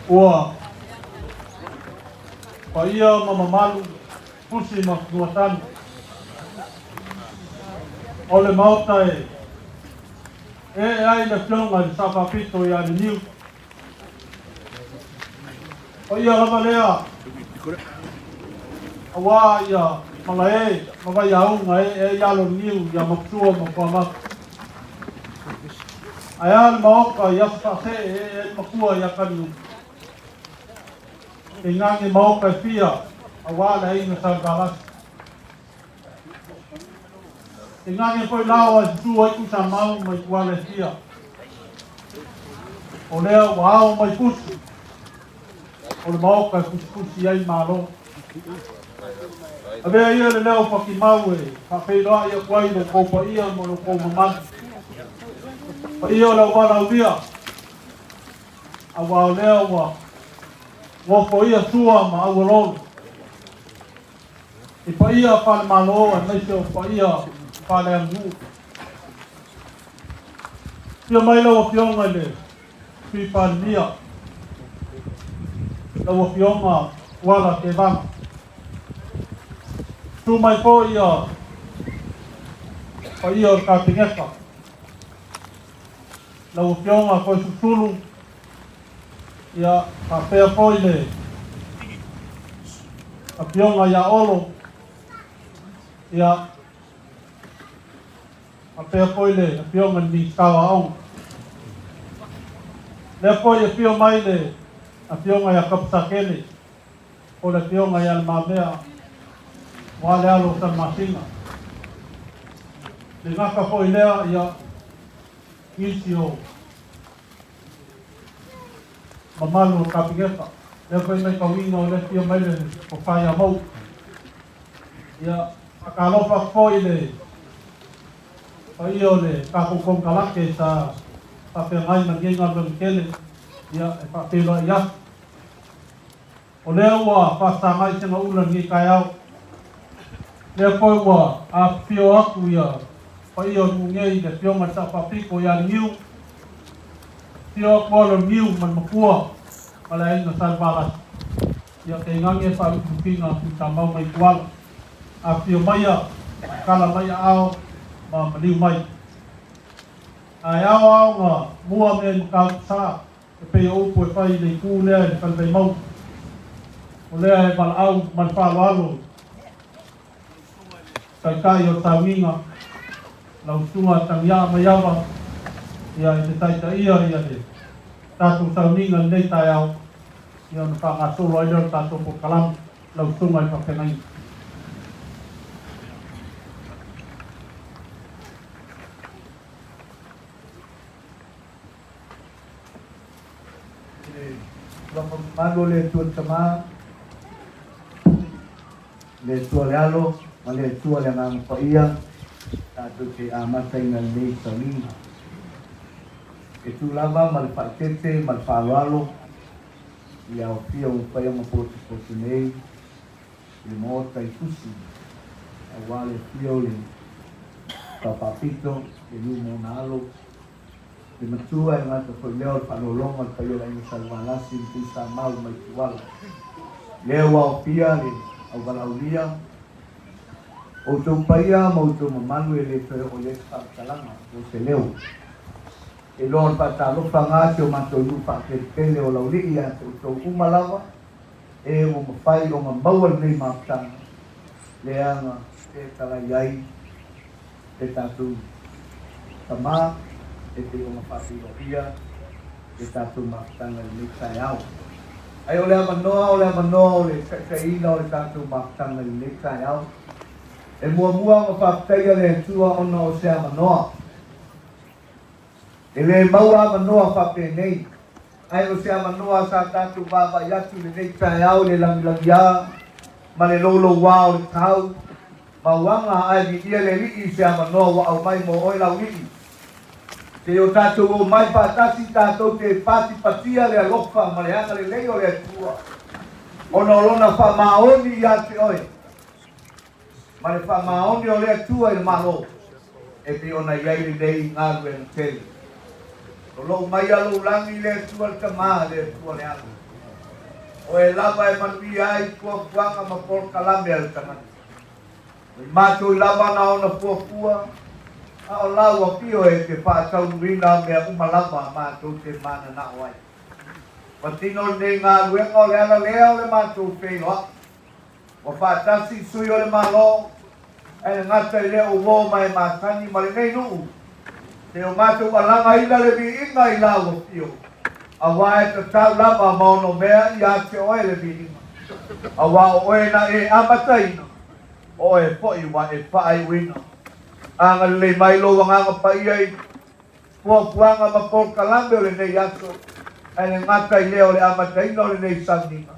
Ua paia ma mamalu Fusi ma Fanuatanu o le Maota e ee ai le Afioga i le Sao Faapito ia Leniu. Paia lava lea aua ia Malae ma Vaiaunga e ee ai alo o Niu ia Maputua ma Fuamata. Ae a le Maota i aso faasee e ee ai le Makua ia Kaliumu. Tainane Maota e fia aua le aiga Salevalasi. Tainane foi laoa e susu ai Tuisamau ma Ituala e fia. O lea ua ao mai fusi o le Maota e fusifusi ai Malo. Avea ia le leo patimau e faafeiloai atu ai lo outou paia ma lo outou mamalu. Paia o le auvalaulia, aua o lea ua Nofoia Sua ma Aualolo, i paia faale-Malo aemaise o paia faaleaganuu. Afio mai lau Afioga i le Sui Palemia, lau Afioga Tuala Tevaga. Susu mai foi ia paia o le Kapeneta, lau Afioga Toeolesulusulu, ia faapea foi le Afioga ia Olo, ia faapea foi le Afioga i le Minisita o Aoga. Lea foi e afio mai le Afioga ia Tapusakele, po o le Afioga ia Le Mamea, aua le alo o Salamasina. Le gata foi lea, ia, nisi o mamalu o le Kapeneta. Lea foi e matauina o lea e afio mai le Tofa ia Mauu. Ia, faatalofa atu foi i le paia o le tatou konekarate sa faafeagai ma lenei galuega tele, ia, e faafeiloai atu. O lea ua faasagai segaula i lenei taeao. Lea foi ua afifio atu ia paia o le nuu nei i le Afioga i le Sao Faapito ia Liniu, afio atu alo o Liniu ma le Matua ma le Aiga Salevalasi, ia tainane faalufilufiga a Tuisamau ma Ituala. Afifio maia, tala mai aao ma maliu mai. Ae ao ao na mua mea i Matautu-sa. E pei o upu e fai i le itu lea i le Fale Vaimauga, o lea e valaau ma le faaaloalo i Taitai o le Sauniga, lau Susuga Tagiaa Maiava, ia i te taitaia ia le tatou sauniga i lenei taeao, ia ona faagasolo ai lea o le tatou polokalame, lau Susuga i le Faafeagaiga. I le alofa mamalu o le Atua le Tama, le Atua le Alo, ma le Atua le Agaga Paia, tatou te amataina lenei sauniga. E tu lava ma le faaeteete ma le faaaloalo i le aofia ua mafai ona potopoto nei i le Maota i Fusi, aua le afio o le Sao Faapito, le Niu ma ona alo, Le matua e gata foi lea o le faalologa o le paia o le aiga Salevalasi ma Tuisamau mai Tuala. Lea ua aofia le auvalaaulia, outou paia ma outou mamalu e le toe oo i ai se faamatalaga po o se leo. E iloa o le faatalofa ga si o matou nuu faapelepele o Laulii ia te outou uma lava e ua mafai ona maua lenei mafutaga leaga e talai ai le tatou tama e pei ona faafeiloaia le tatou mafutaga i lenei taeao. Ae o le avanoa, o le avanoa o le taitaiina o le tatou mafutaga i lenei taeao. E muamua ona faafetaia le Atua ona o se avanoa. E le maua avanoa faapenei, ae o se avanoa sa tatou vaavaai atu i lenei taeao i le lagilagiā ma le loulouā o le tau, mauaga ae viia le Alii i se avanoa ua aumai mo oe Laulii. Seia o tatou omai faatasi tatou te patipatia le alofa ma le agalelei o le Atua ona o Lona faamaoni ia te oe ma le faamaoni o le Atua i le Malo e pei ona i ai lenei galuega tele. Lolou mai a lou lagi i le Atua le Tama, le Atua le Alo. O e lava e manuia ai fuafuaga ma polokalame a le tagata. O i matou lava na ona fuafua, a o lau afio e te faataunuuina mea uma lava matou te mananao ai. Patino lenei galuega o le ala lea o le matou feiloai. Ua faatasi sui o le Malo, ae le gata i lea o uo ma e masani ma lenei nuu, se o matou alagaina le viiga i lau afio, aua e tatau lava ma ono mea ia te oe le viiga, aua o oe na e amataina, o oe foi ua e faaiuina. Agalelei mai lou Agaga Paia i fuafuaga ma polokalame o lenei aso, ae le gata i lea o le amataina o lenei sauniga,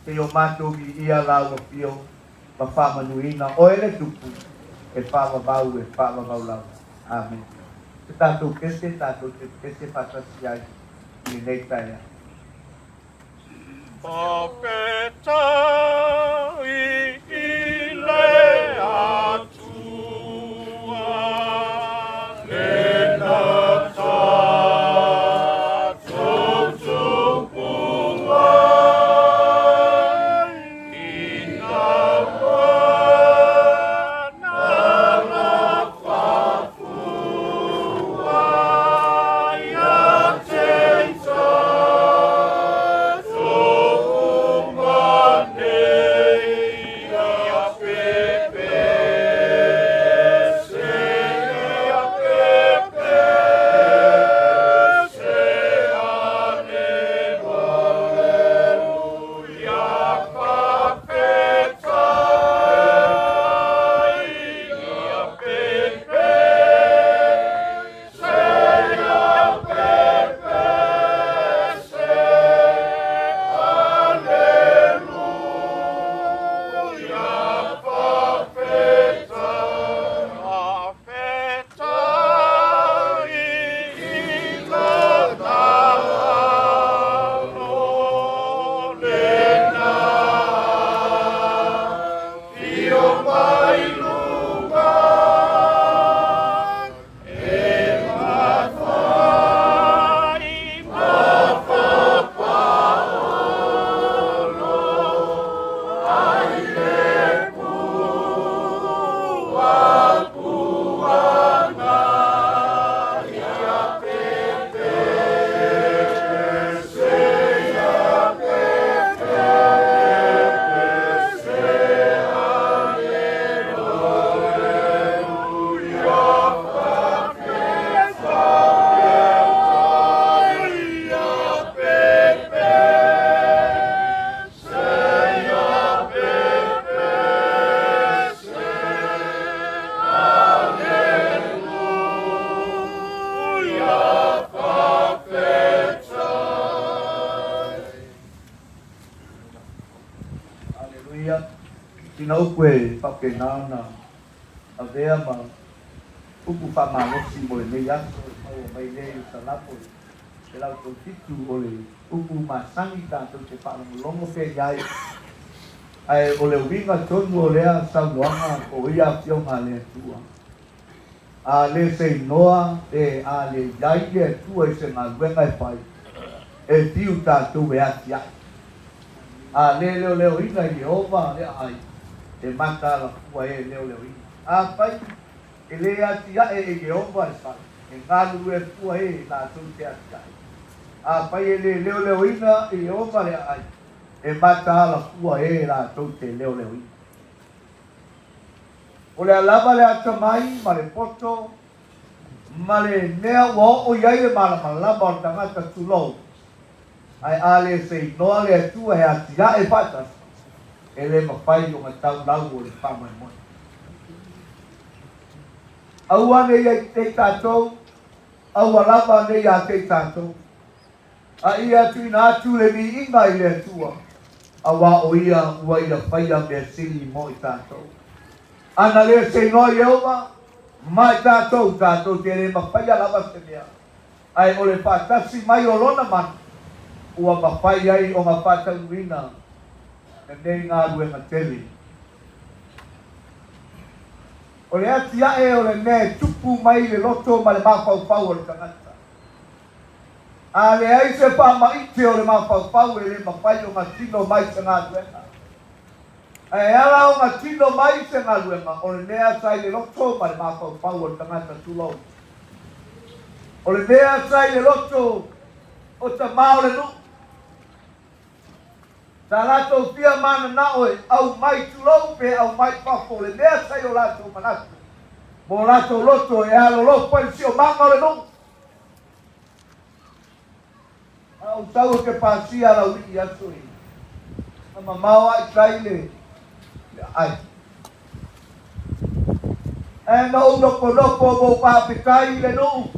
Kei o matou viia lau afio ma faamanuiina oe le Tupu e faavavau e faavavau lava. Amene. Se tatou pese tatou te pese faatasi ai i lenei taeao. Faafetai i le Atua, lena tatou tupuga ina ua nalafafua ia te tatou uma nei ia pepese, ia pepese, Aleluia, faafetai, ia pepese, ia pepese, Aleluia, faafetai, faafetai i lona alo lena afio mai luga e mafai mafapaolo ai le puapuaga ia pepese, ia pepese, Aleluia, faafetai, ia pepese, ia pepese, Aleluia, faafetai. Aleluia. Sina upu e faapena ona avea ma upu faamalosi mo lenei aso e maua mai lea i le Salamo i le 137 o le upu masani tatou te faalogologo pea i ai. Ae o le uiga tonu o lea saunoaga o ia Afioga a le Atua. A le seinoa pe a le i ai le Atua i se galuega e fai, e fiu tatou e atiae. A le leoleoina e Ieova le aai, e mataala fua e leoleoina. Afai e le atiae e Ieova le fale, e galulue fua e latou te atiae. Afai e le leoleoina e Ieova le aai, e mataala fua e latou te leoleoina. O le a lava le atamai ma le poto ma le mea ua oo i ai le malamalama o le tagata tulou, ae a le seinoa le Atua e atiae faatasi, e le mafai ona tau lau o le faamoemoe. Aua ne i te i tatou, aua lava ne i a te i tatou, a ia tuuina atu le viiga i le Atua, auā o Ia ua Ia faia mea sili mo i tatou. A na le seinoa Ieova ma i tatou, tatou te le mafaia lava se mea. Ae o le faatasi mai o Lona mana ua mafai ai ona faataunuuina lenei galuega tele. O le atiae o le mea e tupu mai le loto ma le mafaufau o le tagata. A leai se faamaite o le mafaufau e le mafai ona tino mai se galuega. Ae ala ona tino mai se galuega o le mea sa i le loto ma le mafaufau o le tagata tulou. O le mea sa i le loto o tama o le nuu. Sa latou fia mananao e aumai tulou pe aumai fafo le mea sa i o latou manatu ma o latou loto e alolofa i le siomaga o le nuu. A ou tau e ke pasia lau lii aso i na mamao a i tai le aai. Ae na ou nofonofo ma ou faafetai i le nuu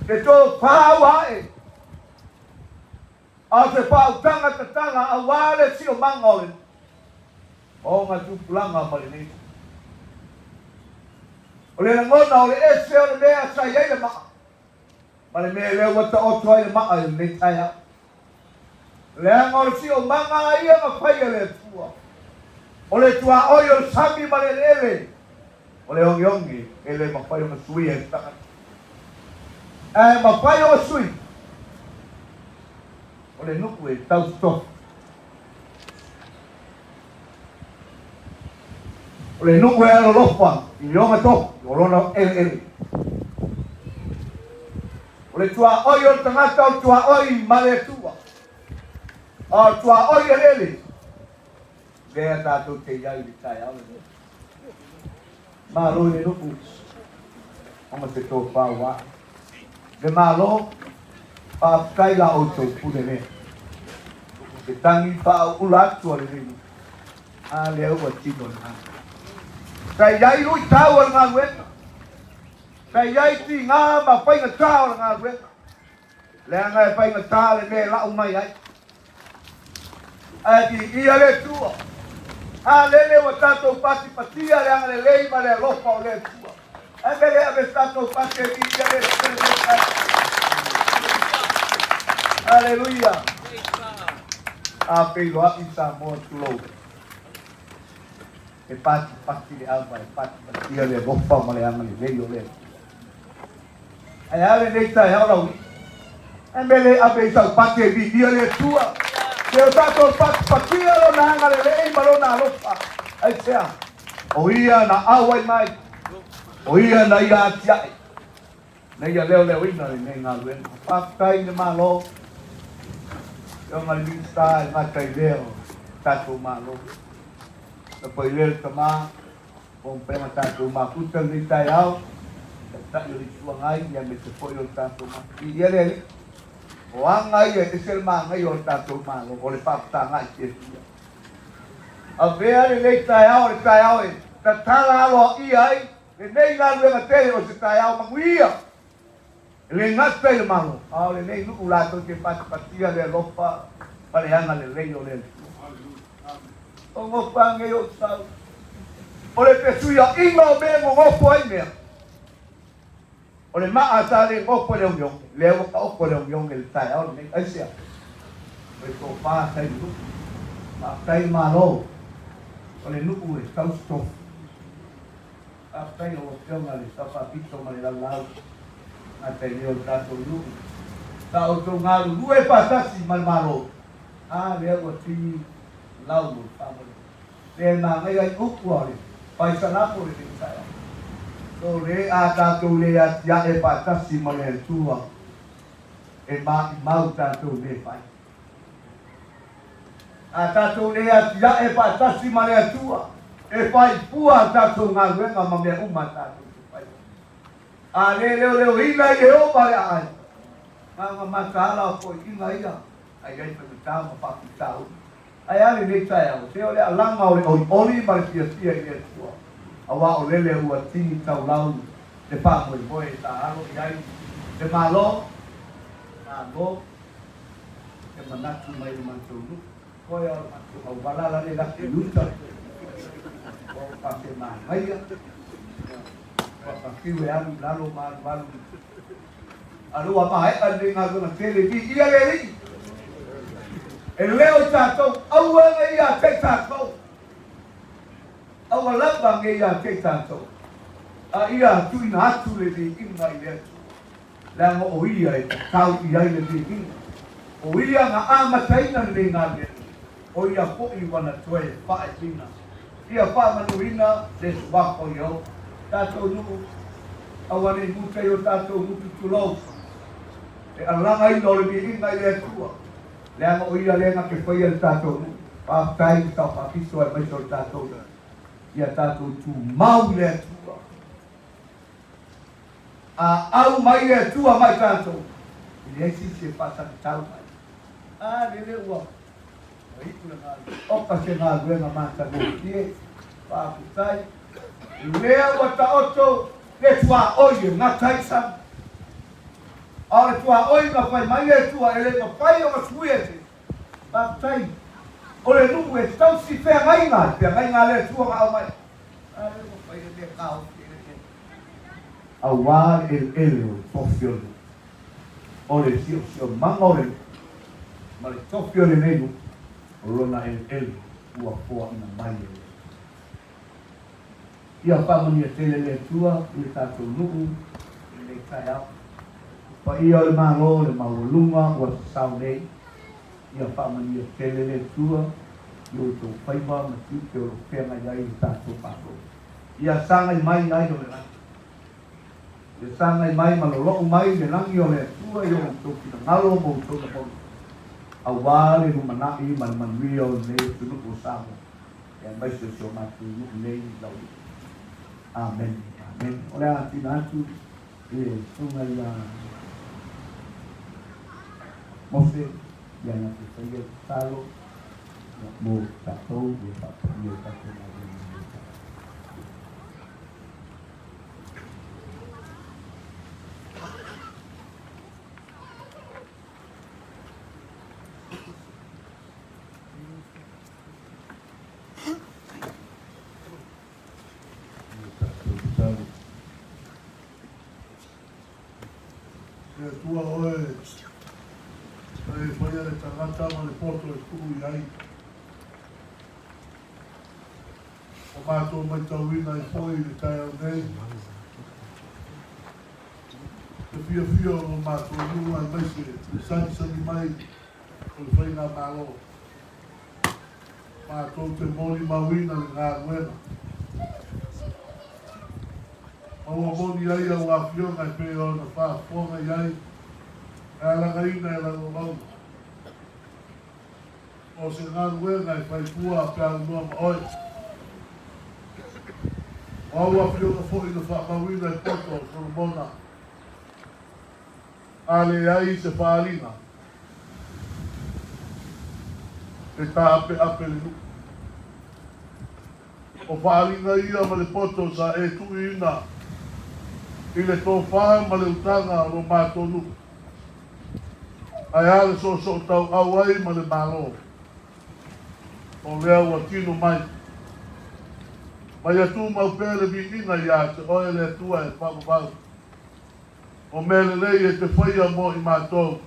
le tofa ua ae a o se faautaga tatala auā le siomaga o le nuu ma ona tupulaga ma lenei nuu. O le lagona o le ese o le mea sa i ai le maa ma le mea lea ua taoto ai le maa i lenei taeao. Leaga o le siomaga a ia na fai e le Atua. O le tuaoi o le sami ma le eleele, o le ogeoge e le mafai ona suia e se tagata. Ae mafai ona sui, o le nuu e tausi tofi. O le nuu e alolofa i ona tofi, o lona eleele. O le tuaoi o le tagata o le tuaoi ma le Atua. A o le tuaoi eleele, lea tatou te i ai i le taeao lenei. Malo i le nuu ona se tofa ua ae. Le Malo, faafetai la outou pule lea. Se tagi faaula atu a lenei nuu. A lea ua tino le galuega. Sa i ai luitau o le galuega. Sa i ai tiga ma faigata o le galuega. Leaga e faigata le mea e lau mai ai. Ae viia le Atua. A lele ua tatou patipatia le agalelei ma le alofa o le Atua. Ae mea le ave se tatou pati e viia le Atua i lenei taeao. Aleluia. A feiloai Samoa tulou. E patipati le ava, e patipatia le alofa ma le agalelei o le Atua. Ae a lenei taeao lau Ae mea le ave i sau pati e viia le Atua. Se o tatou patipatia lona agalelei ma lona alofa. Aisea? O ia na auai mai. O ia na ia atiae. Na ia leoleoina lenei galuega. Faafetai i le Malo. Afioga i le Minisita e le gata i lea o tatou Malo. Lapa i lea le tama. Ua mafai ona tatou mafuta lenei taeao, Taitai o le Itu Agai aemaise foi o le tatou Malo. Viia le Alii. O aga ia e ese le manaia o le tatou Malo, o le faafetagai fiafia. Avea lenei taeao o le taeao e tatala aloaia ai lenei galuega tele o se taeao manuia. E le gata i le Malo, a o lenei nuu latou te patipatia le alofa ma le agalelei o le Atua. O gofa nei ou sau. O le fesuiaiga o mea e gogofo ai mea. O le maa sa le gofo i le ogeoge, lea ua taoto le ogeoge i le taeao lenei. Aisea? O le tofa sa i le nuu. Faafetai le Malo, o le nuu e tausi tofi. Faafetai i lau Afioga i le Sao Faapito ma le Laulau gata i lea o le tatou nuu. Sa outou galulue faatasi ma le Malo, a lea ua tini lau mo le faamoemoe. Lea e manaia ai upu a le Faisalamo lenei taeao. So le a tatou le atiae faatasi ma le Atua e maimau tatou le fai. A tatou le atiae faatasi ma le Atua e fai fua a tatou galuega ma mea uma a tatou te faia. A le leoleoina i Ieova le aai, na ona mataala o toeaiina ia a i ai faigata ma faafitauli. Ae a lenei taeao, se o le alaga o le olioli ma le fiafia i le Atua, aua o lele ua tini taulau le faamoemoe sa alo i ai le Malo, Malo e manatu mai le matou nuu, koe o le matou auala la le laki i uta, o pa se manaia, ua fafiu e alu i lalo ma alualu a lea ua maea lenei galuega tele, viia le Alii. E leo i tatou, aua ne i ia te i tatou, aua lava ne i ia te i tatou, a ia tuuina atu le viiga i le Atua, leaga o Ia e tatau i ai le viiga. O Ia na amataina lenei galuega, o Ia foi ua na toe faaiuina. Ia faamanuina le suafa o Ieova. Tatou nuu, aua ne i muta i o tatou gutu tulou, e alagaina o le viiga i le Atua, leaga o Ia lea na te faia le tatou nuu. Faafetai i le Sao Faapito aemaise o le tatou nuu. Ia tatou tumau i le Atua. A au mai le Atua mai tatou, e leai se isi e faasagatau mai. A lele ua iu le galuega. Oka se galuega matagofie. Faafetai. Lea ua taoto le tuaoi e gata ai sami. A o le tuaoi na fai mai le Atua e le mafai ona suia e se isi. Faafetai. O le nuu e tausi feagaiga ai, feagaiga a le Atua na aumai. A lea ua fai le mea taofi e le mea. Aua le eleele o le tofi o le nuu. O le siosiomaga o le nuu. ma le tofi o lenei nuu, o lona eleele ua foaina mai e le Atua. Ia faamanuia tele le Atua i le tatou nuu i lenei taeao. Paia o le Malo le maualuga ua sasao nei, ia faamanuia tele le Atua i outou faiva ma tiute o lo o feagai ai le tatou Malo. Ia sagai mai ai o le lagi. Ia sagai mai ma lolo'u mai le lagi o le Atua i o outou finagalo ma outou lagona, auā le lumanai ma le manuia o lenei atunuu o Samoa, aemaise o si o matou nuu nei i Laulii. Amene. Amene. O le a tuuina atu i le Susuga ia Mose ia na te faia le tatalo mo tatou ia faapaia i tatou galuega i lenei taeao. Le Atua oe, na e faia le tagata ma le poto e tuu i ai. Ua matou matauina ai foi i le taeao nei le fiafia o lo matou nuu aemaise le sagisagi mai o le Faigamalo. Matou te molimauina le galuega ma ua moni ai au afioga e pei ona faafofoga i ai e alagaina e lau auauna. O se galuega e fai fua pe aunoa ma oe. O au afioga foi na faamauina i poto o Solomona, a leai se faaaliga, e taapeape le nuu. O faaaliga ia ma le poto sa e tuuina i le tofa ma le utaga o lo matou nuu. Ae a le soosoo tauau ai ma le Malo? O lea ua tino mai. Ma ia tumau pea le viiga ia te oe le Atua e faavavau. O mea lelei e te faia mo i matou.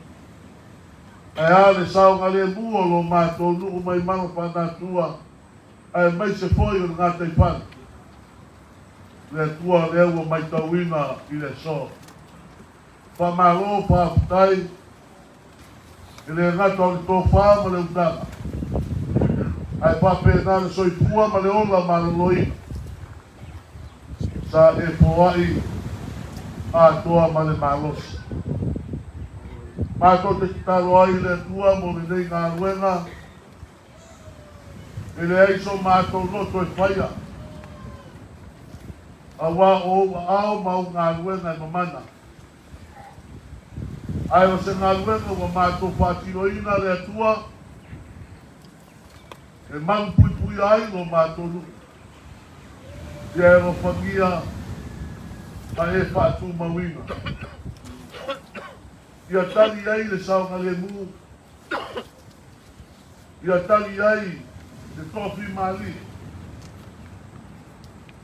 Ae a le saogalemu o lo matou nuu mai mala faanatua aemaise foi o le gataifale. Le Atua lea ua maitauina i le aso. Faamalo faafetai e le gata o le tofa ma le utaga, ae faapena le soifua ma le ola maloloina sa e foai atoa ma le malosi. Matou te tatalo ai i le Atua mo lenei galuega, e leai so matou loto e faia, auā o ou aao ma ou galuega e mamana. Ae o se galuega ua matou faatinoina le Atua e malupuipuia ai lo matou nuu. Ia e alofagia ma e faatumauina. Ia tali ai le saogalemu. Ia tali ai le toafimalie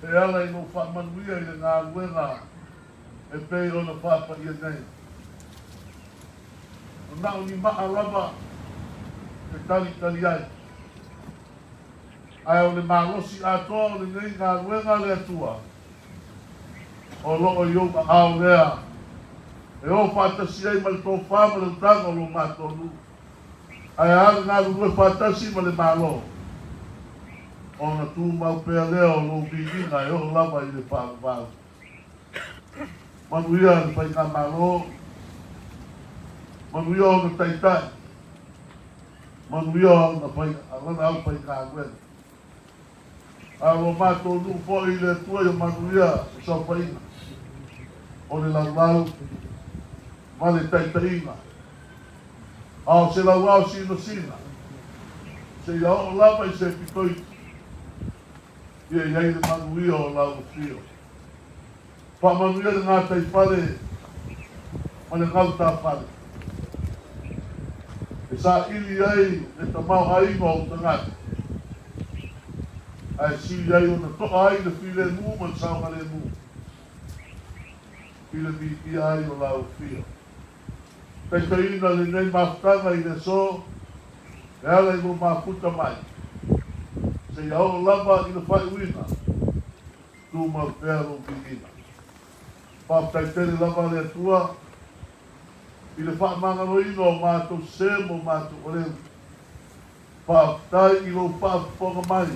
e ala i lou faamanuia i le galuega e pei ona faapaia nei. O na o ni maa lava e talitali ai, ae o le malosi atoa o lenei galuega a le Atua, o lo o i ou aao lea e o faatasi ai ma le tofa ma le utaga o lo matou nuu. Ae a le galulue faatasi ma le Malo, ona tumau pea lea o lou viiga e oo lava i le faavavau. Manuia le Faigamalo, manuia ona taitai, manuia ona fai, lana aufaigaluega. A o lo matou nuu foi i le Atua ia manuia le saofaiga o le laulau ma le taitaiga. A o se lauao sinasina, seia oo lava i se pitoiti, ia i ai le manuia o lau afio. Faamanuia le gataifale ma le gautafale, e saili ai le tamaoaiga o ou tagata, ae sili ai ona to'a ai le filemu ma le saogalemu i le miimia ai o lau afio. Taitaiina lenei mafutaga i le aso. E ala i lou mafuta mai, seia oo lava i le faaiuina, tumau pea lou viiga. Faafetai tele lava le Atua i le faamagaloina o matou sē ma o matou oleu. Faafetai i lou faafofoga mai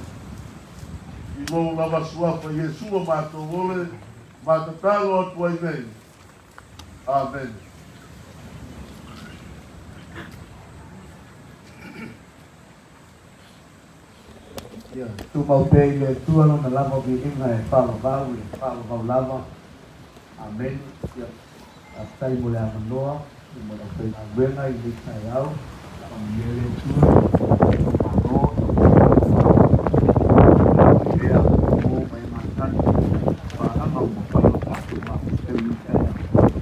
i lou lava suafa Iesu o matou ole ma tatalo atu ai nei. Amene. Ia tumau pea i le Atua Lona lava viiga e faavavau e faavavau lava. Amene. Ia faafetai mo le avanoa mo le aufaigaluega i lenei taeao. Faamanuia le Atua i le Malo i lea o mai masani paaga ua fai o tatou mafuta i lenei taeao.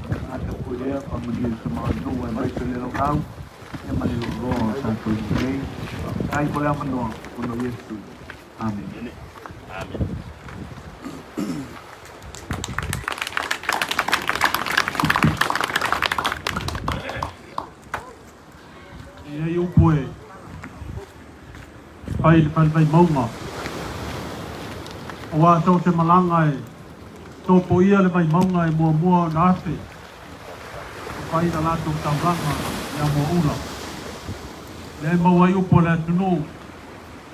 Tagata foi lea faamanuia i le tamaoaiga aemaise le loau ia ma le loaloa o tatou i nei. Faafetai mo le avanoa ona o Iesu. Amene. E i ai upu e fai i le fale Vaimauga, aua so o se malaga e topoia le Vaimauga e muamua ona afe e fai le latou taulaga i Amoaula. Lea e maua ai upu a le atunuu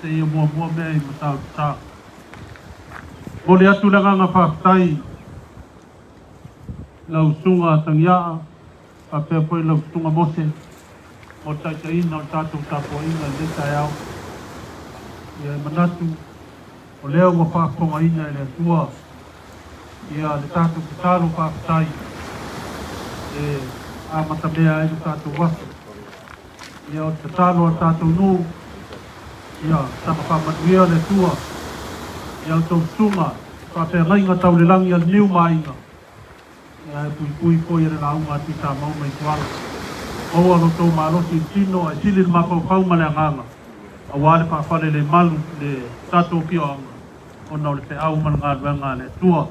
seia muamua mea i Matautu-sa. Momoli atu le agaga faafetai i lau Susuga Tagiaa faapea foi lau Susuga Mose mo le taitaiina o le tatou tapuaiga i lenei taeao. Ia e manatu o lea ua faafofogaina e le Atua ia le tatou tatalo faafetai e amatamea ai le tatou aso. Ia o le tatalo a le tatou nuu, ia saga faamanuia le Atua i a outou susuga faafeagaiga tau le lagi a le niu ma aiga. Ia e puipui foi e le lauga a Tuisamau mai Tuala. Maua lo outou malosi i le tino ae sili le mafaufau ma le agaga aua le faafalelemalu i le tatou afioaga ona o le feau ma le galuega a le Atua.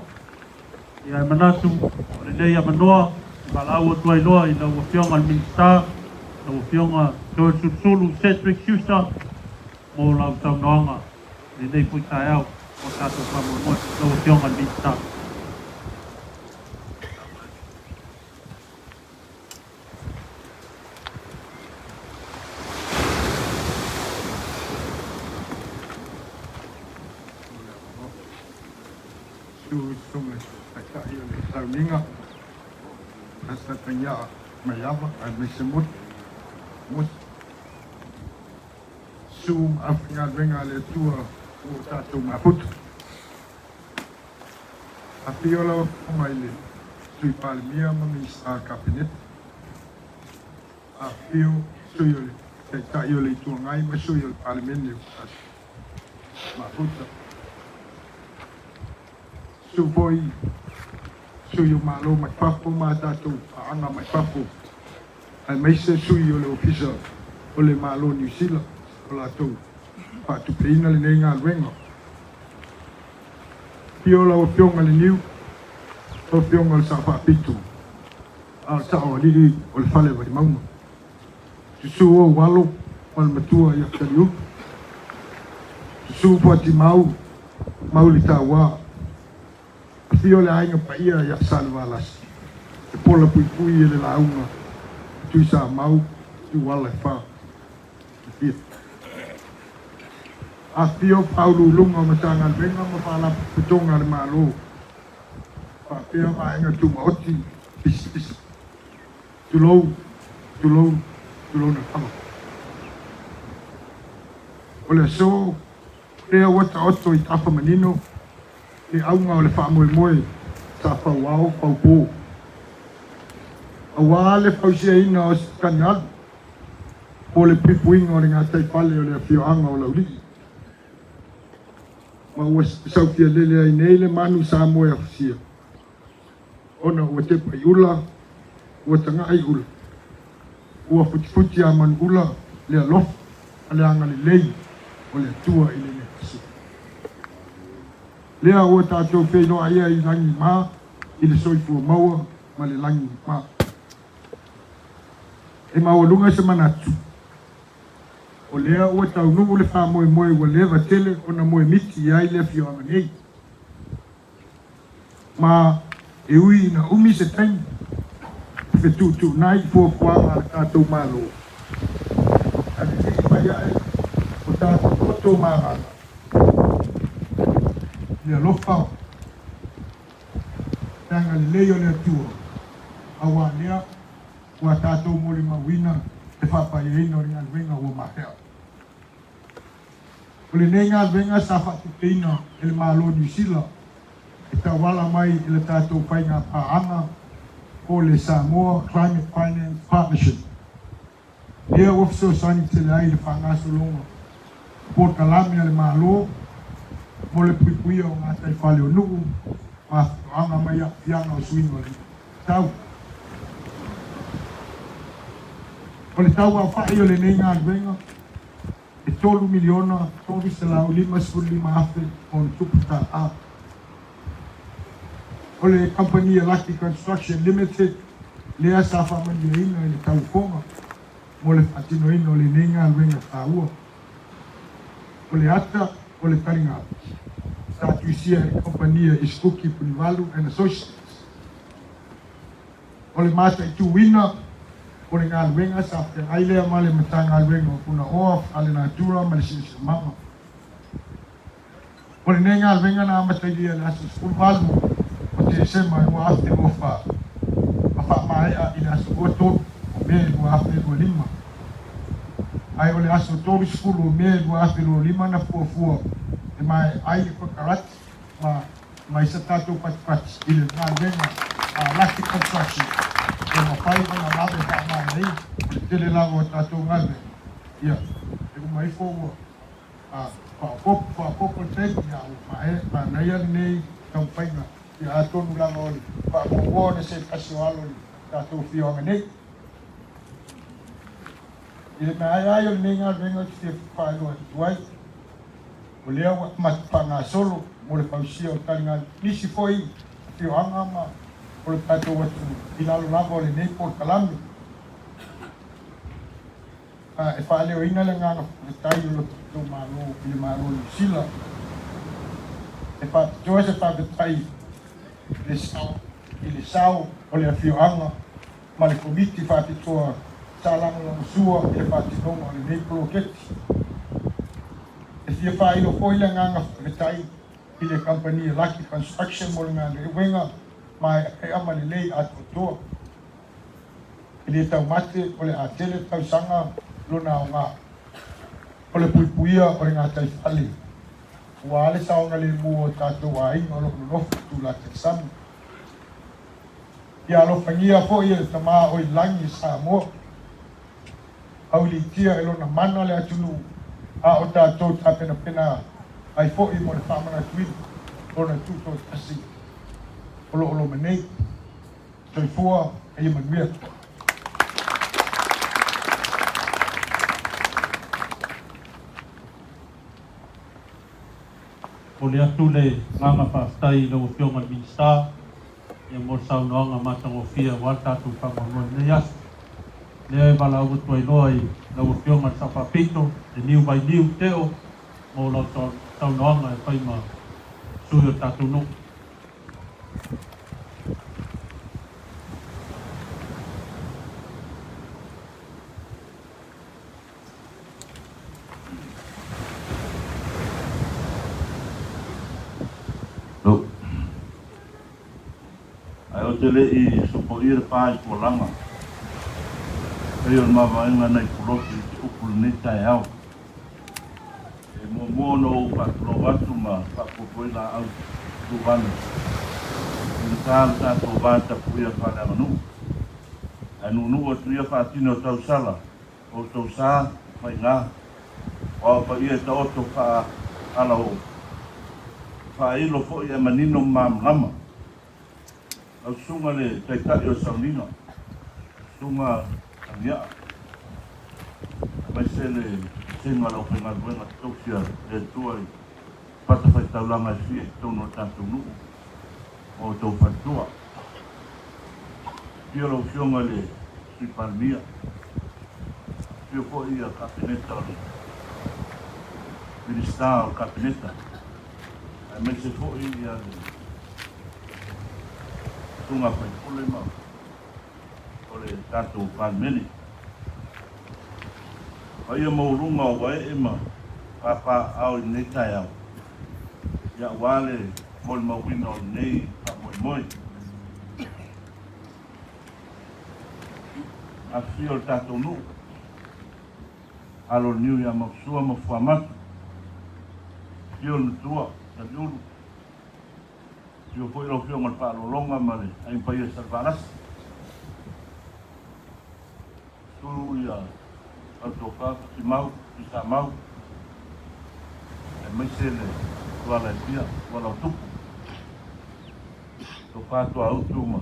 Ia e manatu o lenei avanoa e valaau atu ai loa i lau Afioga i le Minisita, lau Afioga Toeolesulusulu Cedric Siusa mo lau saunoaga i lenei foi taeao mo le tatou faamoemoe. Lau Afioga i le Minisita. Susuga Taitai o le Tauniga, Pastor Tangiaa Maiava aemaise Mose. Susu ma aufaigaluega a le Atua ua o tatou mafuta. Afio lau Afioga i le Sui Palemia ma Minisita o le Kapeneta. Afio Sui o le Taitai o le Itu Agai ma Sui o le Palemene ua tatou mafuta. Susu foi Sui o Malo mai fafo ma a tatou paaga mai fafo aemaise sui o le Ofisa o le Malo o Niu Sila o latou faatupeina lenei galuega. Afio lau Afioga i le Niu, lau Afioga i le Sao Faapito, a o le Sao Alii o le Fale Vaimauga. Susu ou alo ma le matua ia Taliupu. Susu Fuatimau, Mauletaua. Afio le aiga paia ia Salevalasi, e pola puipui e le lauga a Tuisamau, Tuala e fa e fia. Afio Faauluuluga o Matagaluega ma Faalapotopotoga a le Malo, faapea Vaega Tumaoti Pisinisi. Tulou, tulou, tulouna lava. O le aso lea ua taoto i tafa manino le auga o le faamoemoe sa fauao faupo aua le fausiaina o se taligalu mo le puipuiga o le gataifale o le afioaga o Laulii ma ua saufialele ai nei le manu Samoa e afusia ona ua tepa i ula, ua taga'i ula, ua futifuti a manu ula le alofa ma le agalelei o le Atua i lenei aso. Lea ua tatou feiloai ai i lagi ma i le soifua maua ma le lagi ma. E maualuga se manatu. O lea ua taunuu le faamoemoe ua leva tele ona moemiti i ai le afioaga nei. Ma e ui ina umi se taimi e fetuutuunai i fuafuaga a le tatou Malo, ae vivii mai ae o tatou toto ma agaga i le alofa le agalelei o le Atua, auā lea ua tatou molimauina le faapaiaina o le galuega ua maea. O lenei galuega sa faatupeina e le Malo o Niu Sila e tauala mai i le tatou faiga paaga o le Samoa Climate Finance Partnership, lea ua fesoasoani tele ai i le faagasologa o polokalame a le Malo mo le puipuia o gataifale o nuu ma afioaga mai aafiaga o suiga o le tau. O le tauaofai o lenei galuega e $3,355,000+. O le kamupani a Lucky Construction Limited lea sa faamanuiaina i le tauofoga mo le faatinoina o lenei galuega taua. O le ata o le taligalu sa tuisia e le kamupani a Iskuki Punivalu and Associates. O le mataituina o le galuega sa feagai lea ma le Matagaluega o Punaoa Faalenatura ma le Siosiomaga. O lenei galuega na amatalia i le aso 18 o Tesema 2024 ma faamaea i le aso 23 o Me 2025. Ae o le aso 30 o Me 2025 na fuafua e maea ai le konekarate ma mai sa tatou patipati i le galuega a Lucky Construction ua mafai ona vave faamaeaina. O le tele lava o tatou galuega, ia, e uma ifo ua faaopoopo, faaopoopo le taimi, ia ua maea, manaia lenei taumafaiga, ia atonu lava o le faamuamua ona se tasi o alo i le tatou afioaga nei. I le maea ai o lenei galuega ou te fia faailoa atu ai, O lea ua amata faagasolo mo le fausia o taligalu nisi foi afioaga ma o le tatou atunuu i lalo lava o lenei polokalame. E faaleoina le agaga faafetai o lo tatou Malo i le Malo o Niu Sila. E faapitoa se faafetai i le sao o le afioaga ma le Komiti Faapitoa sa lagolagosua i le faatinoga o lenei poloketi. E fia faailo foi le agaga faafetai i le kamupani a Lucky Construction mo le galuega maeaea ma lelei atoatoa. E le taumate o le a tele tausaga lona aoga o le puipuia o le gataifale aua le saogalemu o tatou aiga o lo o nonofo i tulaga i sami. Ia alofagia foi e le Tama o i lagi Samoa. Auiliitia e lona mana le atunuu a o tatou tapenapena ai foi mo le faamanatuina lona tutoatasi o lo o loma nei. Soifua ma ia manuia. Momoli atu le agaga faafetai i lau Afioga i le Minisita mo le saunoaga matagofie aua le tatou faamoemoe i lenei aso. Lea e valaau atu ai loa i lau Afioga i le Sao Faapito, le Niu Vainiu Teo mo lau saunoaga e fai ma sui o le tatou nuu. Ae ou te le i sopoia le pā i Tualaga, pei o le mavaega nai Pulotu i te upu lenei taeao. E muamua ona ou faatulou atu ma faapuapua ai laau tuvana i gata le tatou va tapuia faaleaganuu. Ae nuunuu atu ia faatino tausala Outou sa, faiga, o ao paia e taoto faa ala o faailo foi ae manino ma malamalama. Lau susuga le Taitai o le Sauniga, Susuga Agiaa, aemaise le vasega o le aufaigaluega tausi a le Atua i fatafaitaulaga e fia i totonu o le tatou nuu ma outou faletua. Afio lau Afioga i le Sui Palemia, afio foi ia Kapeneta o le. Minisita o le Kapeneta, aemaise foi le Susuga Faipule ma o le tatou Palemene. Paia maualuga o vaee ma papaaao i lenei taeao, ia aua le molimauina o lenei faamoemoe. Afifio o le tatou nuu, alo o le niu ia Mausua ma Fuamatu, afio le matua, Taliulu, afio foi lau Afioga i le Faaaloaloga ma le Aiga Paia Salevalasi, susu ia lau Tofa Fuatimau, Tuisamau, aemaise le Tuala e fia, Tuala o Tupu, Tofa Tuautu ma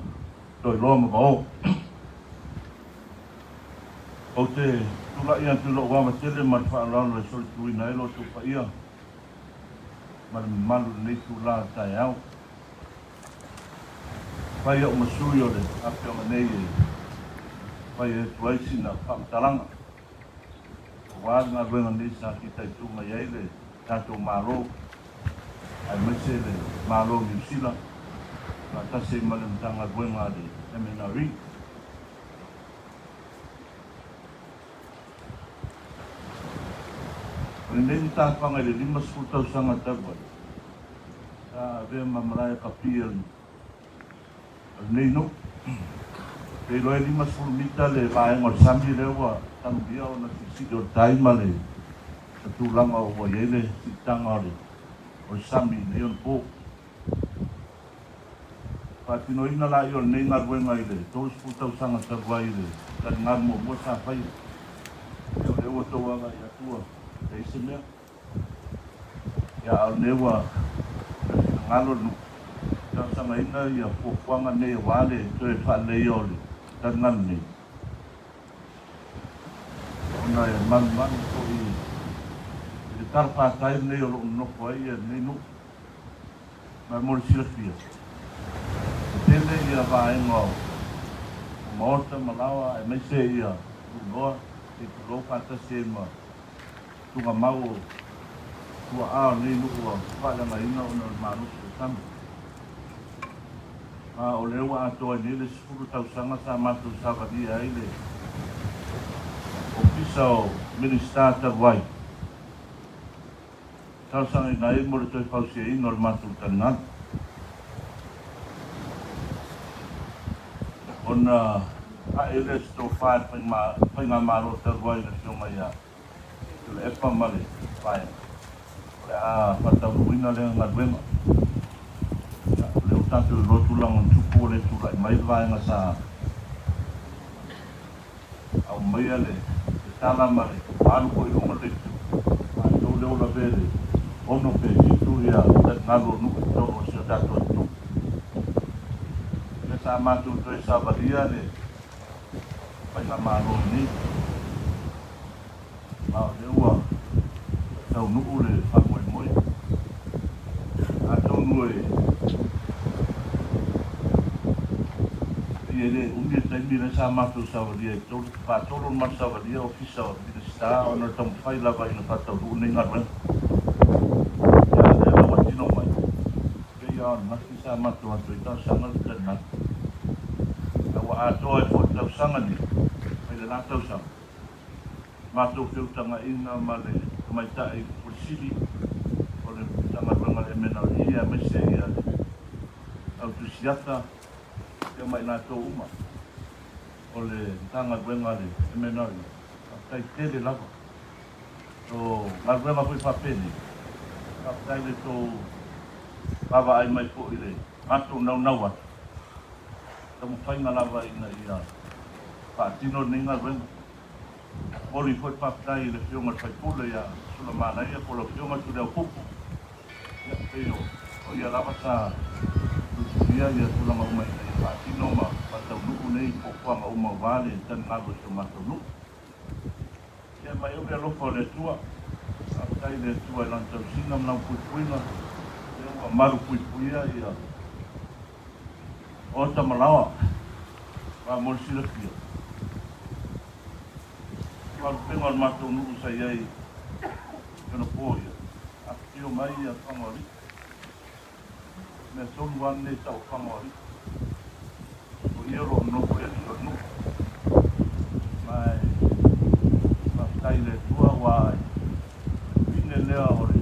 Toiloa ma Vao. Ou te tulai atu i lou ava tele ma le faaaloalo e solituina ai lo outou paia ma le mamalu i lenei itula o le taeao. Fai au ma sui o le afioaga nei e fai atu ai sina faamatalaga aua le galuega nei sa fitaitu mai ai le tatou Malo aemaise le Malo o Niu Sila faatasi ai ma le Matagaluega a le MNRE. O lenei matafaga i le 50 tausaga talu ai, sa avea ma malae kapi a lenei nuu. Pe iloa e 50 mita le vaega o le sami lea ua tanulia ona silisili o le tai ma le tulaga ua i ai le siitaga o le sami i nei onapo. Faatinoina laia o lenei galuega i le 30 tausaga talu ai i le taligalu muamua sa faia. Ia o lea ua outou agai atu ua leai se mea. Ia a o lenei ua toe finagalo le nuu e talosagaina ia fuafuaga nei aua le toe faaleleia o le taligalu nei ona e manumanu foi i le talafatai lenei o lo o nonofo ai lenei nuu. Ma mo le silafia, e tele ia vaega o maota ma laoa aemaise ia tuuloa se i tulou faatasi ai ma tugamau o tuaa o lenei nuu ua faaleagaina ona o le malosi o le sami. Ma o lea ua atoa ai nei le 10 tausaga sa matou savalia ai le Ofisa o Minisita talu ai. Talosagaina ai mo le toe fausiaina o le matou taligalu. Ona ae lea se tofa i le Faigamalo talu ai le Afioga ia Tuilaepa ma le Vaega, o le a faataunuuina lea galuega. Ia, o lea ua tatou iloa tulaga na tupu ua le tulai mai le vaega sa aumaia le tala ma le alu foi i luga o le itu, matou lea ua lavea i le 6 pe 7 ia taligalu o nuu i totonu o si o tatou atunuu. Ia sa matou toe savalia le Faigamalo lenei, ma o lea ua taunuu le faamoemoe. Atonu e pei e le umi le taimi lea sa matou savalia i tolu, faatolu ona matou savalia Ofisa o Minisita ona o le taumafai lava ina faataunuu lenei galuega. Ia a o lea la ua tino mai, pei lava o ananafi sa matou atu ai talosaga le taligalu. A ua atoa ai foi le tausaga nei mai le la tausaga. Matou feutagaiga ma le Tamaitai Pule Sili o le Matagaluega a le MNRE aemaise ia le au tusiata ia ma i latou uma o le Matagaluega a le MNRE. Faafetai tele lava. O galuega foi faapenei, faafetai i le tou vaavaai mai foi i le matou naunau atu, taumafaiga lava ina ia faatino lenei galuega. Momoli foi le faafetai i le Afioga i le sui usufono ia Sulamanaia po o le Afioga Tuliaupupu, ia pei o ia lava sa tutulia ia tulaga uma ina ia faatino ma faataunuu nei fuafuaga uma aua le taligalu o si o matou nuu. Ia mai ou le alofa o le Atua. Faafetai i le Atua i Lana tausiga ma Lana puipuiga, lea ua malu puipuia ia Ota ma laoa, aua mo le silafia, faalupega o le matou nuu sa i ai i ona po ia. Afio mai ia Fagoalii. Mea tonu lava lenei tau o Fagoalii. O ia o lo o nonofo i alii o le nuu. Ma e faafetai i le Atua aua e pine lea o le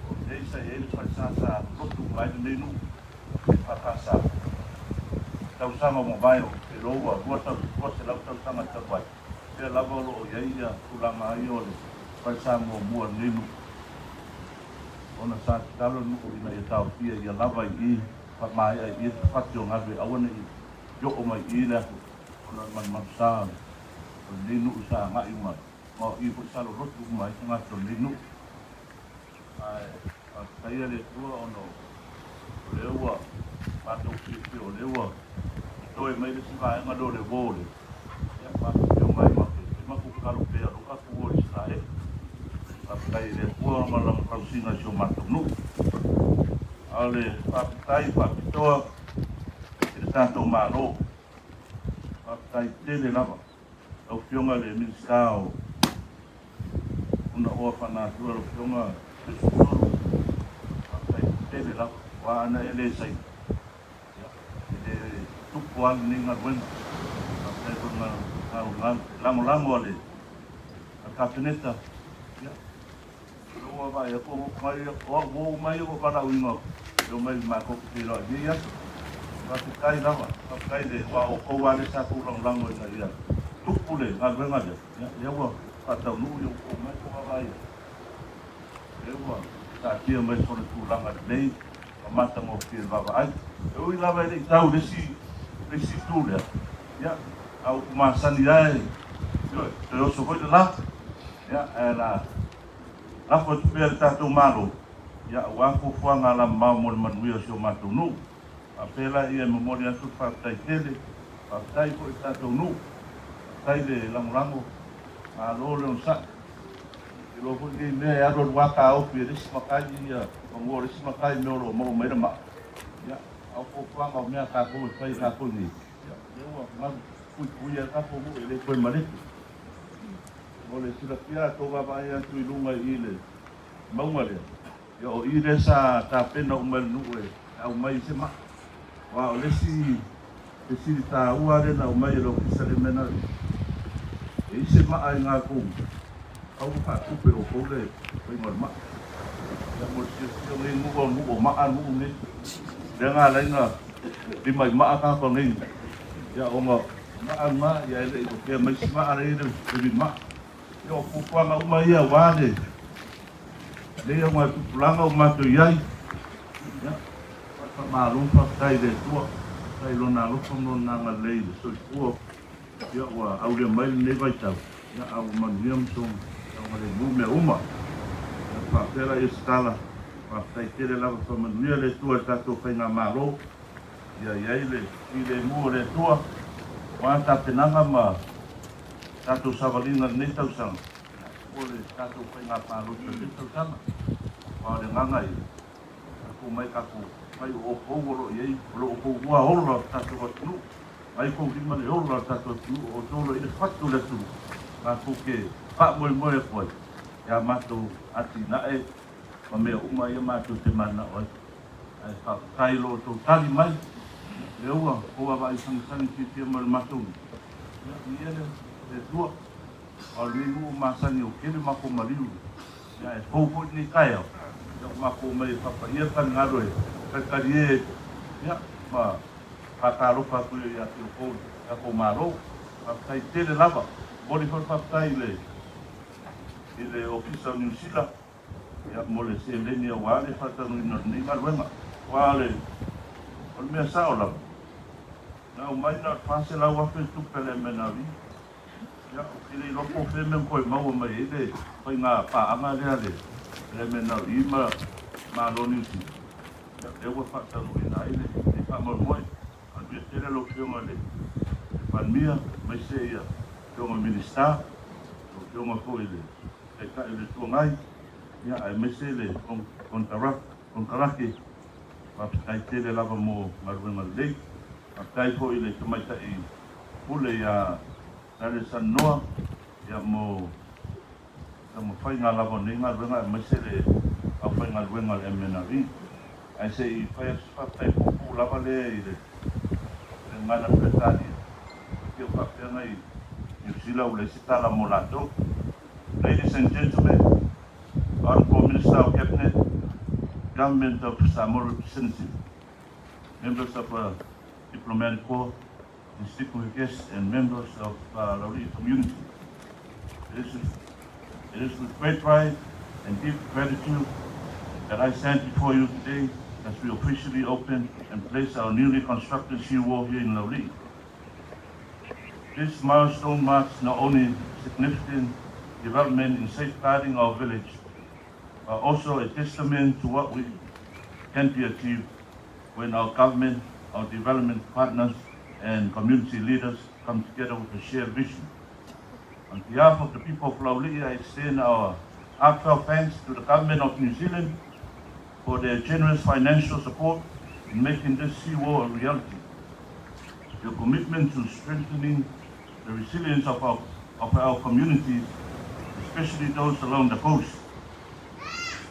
o lenei sa i ai le falesa sa lotu uma ai lenei nuu e faakasa tausaga ua mavae o te iloa ua 200 tausaga talu ai. Lea lava o lo o i ai ia tulaga ia o le falesa muamua o lenei nuu. Ona sa tatalo le nuu ina ia taofia ia lava i i, faamaea i i le fafati o galu e aua ne i oo mai i i le aso, ona o le malumalusa o lenei nuu sa agai uma ai, ma o i foi sa lolotu uma ai tagata o lenei nuu. Ae faafetaia le Atua ona o lea ua matou fiafia o lea ua totoe mai le isi vaega lea o le uo lea, ia matou te omai matou te matou tatalo pea o lea ua tatou uo i Isaraelu. Faafetai i le Atua ma Lana tausiga i si o matou nuu. A o le faafetai faapitoa i le tatou Malo, faafetai tele lava. Lau Afioga i le Minisita o Punaoa Faanatua, lau Afioga Pesutolo, faafetai tele lava. Aua ana e le saina, ia, e le tupu lava lenei galuega. Faafetai foi i le lagolago a le Kapeneta, ia, Ua vaai atu o au ua uma ai ou valaauina e omai matou te feiloai i nei aso. Faafetai lava, faafetai le aua o outou lava lea sa tou lagolago ina ia tupu le galuega lea, ia lea ua faataunuu ia ua omai tou vaavaai atu. Lea ua taatia mai sona tulaga lelei ma matagofie i le vaavaai. E ui lava e le i tau i le isi le isi itu lea, ia a ua masani lava e, ioe, toe oso foi le la. Ia, ae la lafo atu pea i le tatou Malo, ia, aua fuafuaga alamamao mo le manuia o si o matou nuu. Faapea laia e momoli atu le faafetai tele, faafetai foi i le tatou nuu, faafetai le lagolago, malo le onosai. Iloa foi nei mea e alu alu lava taofi e le isi matai ia fanua o le isi matai i mea o lo o maua mai le maa. Ia, a o fuafuaga o mea a tatou e fai e tatou nei, ia, lea ua malupuipuia ai le tatou nuu e le toe malete. Mo le silafia a tou vaavaai atu i luga i le mauga lea, ia o i lea sa tapena uma e le nuu e aumai i se maa. Aua o le isi fesili taua lea na aumai e le Ofisa le mea na e i se maa i gakou kau ua faatupe e outou le faiga o le maa. Ia mo le silafia o nei nuu o nuu o maa nuu nei. Lea na ala ai na lima i maa tagata o nei ia ona Maa ma ia e le i opea mai si maa le le le maa. Ia o fuafuaga uma ia aua le lea o ngā tupulaga o mātou i ai. Ia, faamalo, faafetai i le Atua, faafetai i Lona alofa ma Lona agalelei i le soifua. Ia, ua aulia mai lenei vaitau, ia, a ua manuia ma saogalemu mea uma. Ia, faapea laia se tala, faafetai tele lava, faamanuia le Atua i le tatou Faigamalo. Ia i ai le filemu o le Atua aua tapenaga ma tatou savaliga i lenei tausaga, po o le tatou faiga palota i lenei tausaga. Aua o le agaga ia, tatou omai tatou fai o outou o lo o i ai, o lo o outou lua ola o le tatou atunuu, mai tou lima le ola o le tatou atunuu, o outou o lo o i ai le fatu o le atunuu, matou te faamoemoe atu ai ia matou atinae ma mea uma ia matou te mananao ai. Ae faafetai i lo outou tali mai, lea ua outou vaavaai sagisagi fiafia mai i le matou nuu. Ia, viia le Atua. Aua o lenei nuu ua masani ua tele matou maliu, ia ae fou foi lenei taeao, ia ua matou omai e faapaia le taligalu e talitalie ia ma faatalofa atu ia te outou le tatou Malo. Faafetai tele lava. Momoli foi le faafetai i le i le Ofisa o Niu Sila ia, mo le seleni aua le faataunuuina o lenei galuega. Aua o le, o le mea sao lava, na aumai na o le $400,000 le tupe a le MNRE. Ia, ou te le iloa po o fea mea na toe maua mai ai le faiga paaga lea a le MNRE ma Malo o Niu Sila. Ia, lea ua faataunuuina ai lenei faamoemoe. Manuia tele lau Afioga i le Palemia, aemaise ia Afioga i Minisita, lau Afioga foi i le Taitai o le Itu Agai, ia aemaise le konekarate. Faafetai tele lava mo galuega lelei. Faafetai foi i le Tamaitai Pule ia Dale Sanoa, ia mo. taumafaiga lava o lenei galuega aemaise le aufaigaluega a le MNRE. Ae se i fai atu se faafetai puupuu lava lea i le Gagana Peretania, pei ua faapea na i Niu Sila ua leai se tala mo latou. Ladies and gentlemen, Honourable Minister of Cabinet, Government of Samoa representative, members of Diplomatic Corps, distinguished guests and members of Laulii community. It is, it is with great pride and deep gratitude that I stand before you today as we officially open and place our newly constructed seawall here in Laulii. This milestone marks not only significant development in safeguarding our village, but also a testament to what we can be achieved when our government, our development partners, and community leaders come together with a shared vision. On behalf of the people of Laulii, I extend our heartfelt thanks to the government of New Zealand for their generous financial support in making this seawall a reality. Your commitment to strengthening the resilience of our communities, especially those along the coast,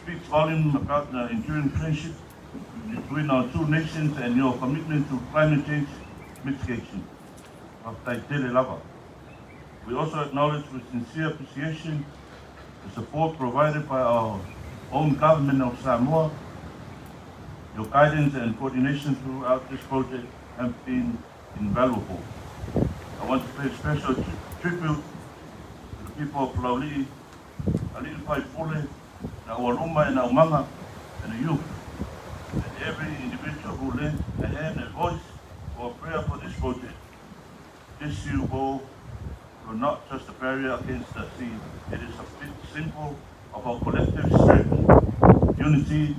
speaks volumes about the enduring friendship between our two nations and your commitment to climate change mitigation. Faafetai tele lava. We also acknowledge with sincere appreciation the support provided by our own government of Samoa. Your guidance and coordination throughout this project have been invaluable. I want to pay special tribute to the people of Laulii, Alii Faipule, na Ualuma and Aumaga, and the youth, and every individual who lent a hand and voice or a prayer for this project. This seawall will not just a barrier against the sea, it is a symbol of our collective strength, unity,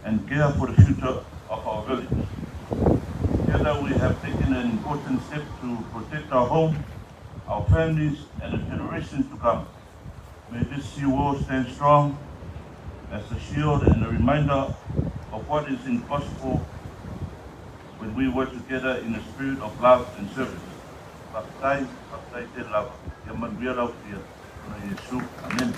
and care for the future of our village. Together we have taken an important step to protect our home, our families, and the generations to come. May this seawall stand strong as a shield and a reminder of what is impossible when we work together in a spirit of love and service. Faafetai, faafetai tele lava. Ia manuia lau fia. Ona Iesu. Amene.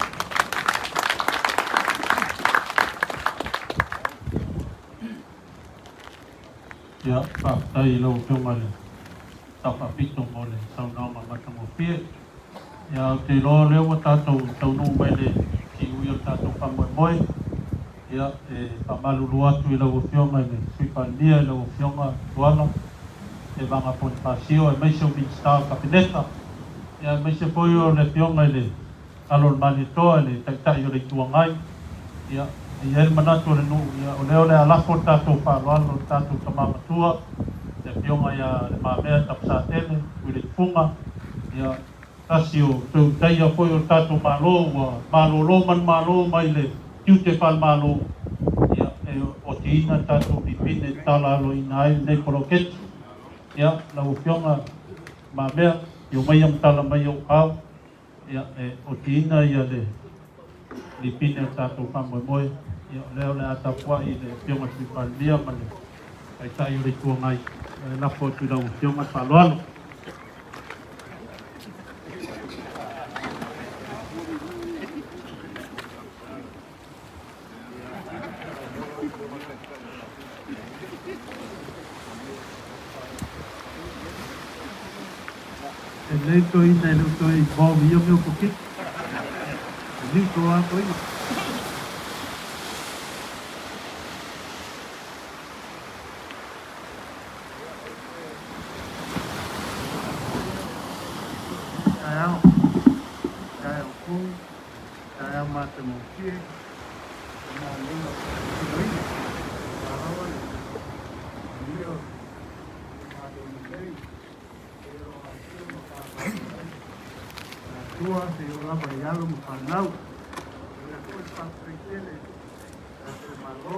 Ia, faafetai i lau Afioga i le Sao Faapito mo le saunoaga matagofie. Ia, ou te iloa o lea ua tatou taunuu mai le siui o le tatou faamoemoe. Ia, e faamalulu atu i lau Afioga i le Sui Palemia, i lau Afioga Tuala Tevaga Ponifasio, aemaise o Minisita o le Kapeneta, ia aemaise foi o le Afioga i le Alo o le Malietoa, le Taitai o le Itu Agai. Ia, e i ai le manatu o le nuu, ia, o lea o le a lafo le tatou faaaloalo i le tatou tama matua, le Afioga ia Le Mamea Tapusatele, Tuiletufuga, ia, tasi o feutaia foi o le tatou Malo ua malolo manumalo mai le tiute faale-Malo, ia, e otiina le tatou pipine e tatala aloaina ai lenei poloketi. Ia, lau Afioga Mamea, afio maia ma tala mai ou ao, ia, e otiina ia le lipine o le tatou faamoemoe. Ia, o lea o le a tapuai le Afioga i le Sui Palemia ma le Taitai o le Itu Agai, e lafo atu i lau Afioga le faaaloalo. E lelei le toeaina e le o toe involve i ia mea o kokiki. E neutral lava le toeaina. Taeao, taeao fou, taeao matagofie, o galuega faatinoina. Aua lava le manuia o le Malo lelei, e o afio ma faamalolo ai le Atua seia oo lava i alo ma fanau. O lea foi le faafetai tele i le tatou Malo,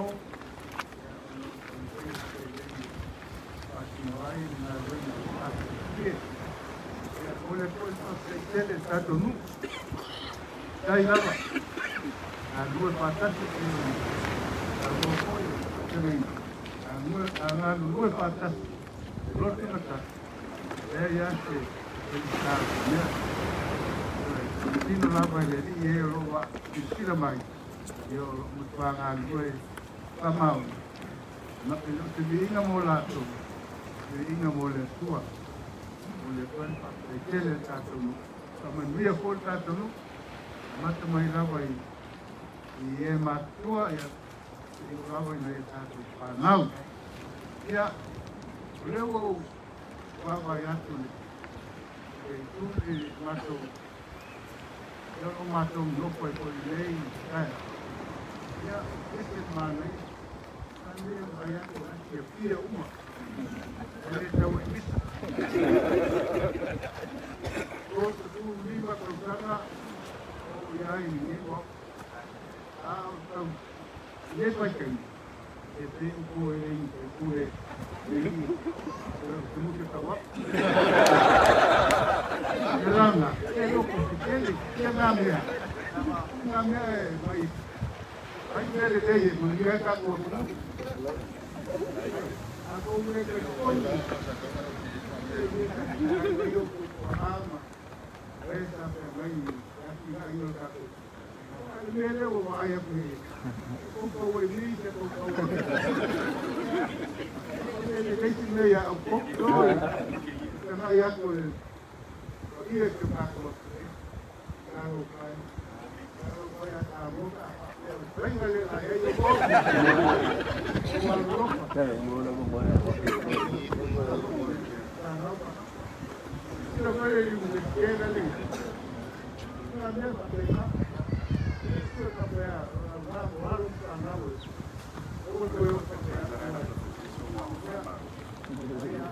ia ona o le taumafaiga seleni e faatino ai le galuega matagofie. Ia, o lea foi le faafetai tele i le tatou nuu. Faafetai lava, galulue faatasi pei ona saunoa foi le fetalaiga, a galulue faatasi i le loto gatasi, e leai lava se faigata o se mea. Manino lava i le Alii e o lo o silasila mai, ia o lo o matua galulue faamaoni, ma e le o se viiga mo latou, o se viiga mo le Atua. Mo le Atua le faafetai tele i le tatou nuu. Faamanuia foi le tatou nuu, amata mai lava i i e matutua, ia seia oo lava i nai a tatou fanau. Ia, o lea ua ou vaavaai atu i le itu i matou, ia o matou nonofo ai foi i lenei taeao, ia, e ese le manaia. A lea vaai atu o la e fiafia uma, e le tau ai misa. 35 tausaga o ou i ai i lenei Maota, a o tau i lenei vaitaimi, e pei o po e le i faipule le alii o se muta tau atu. E lana, e loko tetele, ia ngā mea, ngā mea e mai, ai mea lelei e manuia ai tatou atunuu. A tou le talitonu, e le talitonu o tou tuaa ma e sa feagai i le atinaeina o le tatou. A o le mea lea ua vaai atu nei, e tautau ai nei se tautau ai. O le lelei se mea ia outou, ioe, tagai atu o le paia i si o tatou atunuu. Talofa e, talofa ia Samoa pe a faapea o le faiga lea la i ai outou. Ua alolofa. Sila mai le Iunivesite la le Nga mea faapena. Sila faapea o lau alo ma fanau e aua toe o faapea. Ia, ia,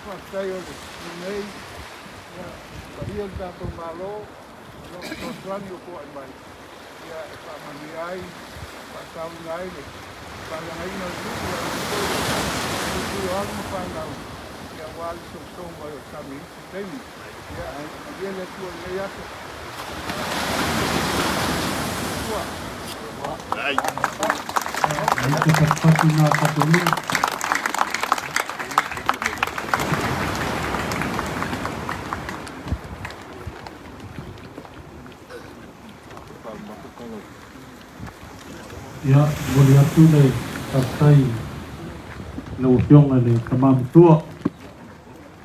Faafetai o lenei paia o le tatou Malo o lo o fesoasoani o foai mai ia e faamanuia ai, faasauina ai le faaleagaina o le nuu aemaise foi o le puipui o alo ma fanau ia aua le sousou mai o le sami i isi taimi. Ia manuia le Atua i lenei aso. Atua. Ai te patupatu nā tatou nuu. Ia, momoli atu le faafetai i lau Afioga i le Tama Matua.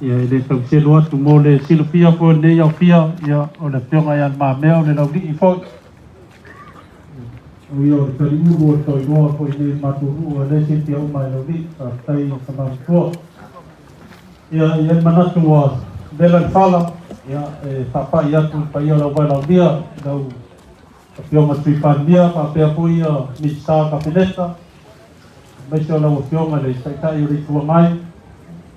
Ia, e le tau selu atu mo le silafia foi o lenei aofia, ia, o le Afioga ia Le Mamea o le Laulii foi. O ia o le taliulu o le tauiloa foi nei i le matou nuu, o lea e silafia uma e Laulii. Faafetai i le Tama Matua. Ia, e i ai le manatu ua vela le fala, ia, e faapai atu i le paia o le auvaelaulia, i lau Afioga Sui Palemia, faapea foi ia Minisita o le Kapeneta, aemaise o lau Afioga i le Taitai o le Itu Agai,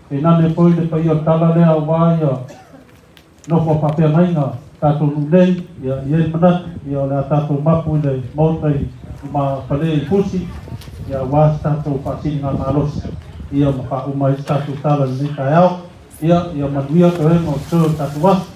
tainane foi le paia o le tala lea aua ia nofo a faafeagaiga tatou nuu nei. Ia, e i ai le manatu, ia, o le a tatou mapu i le Maota i Lumafale i Fusi, ia aua se tatou faasiligamalosi, ia ma faauma ai se tatou tala i lenei taeao. Ia, ia manuia toega o totoe o le tatou aso.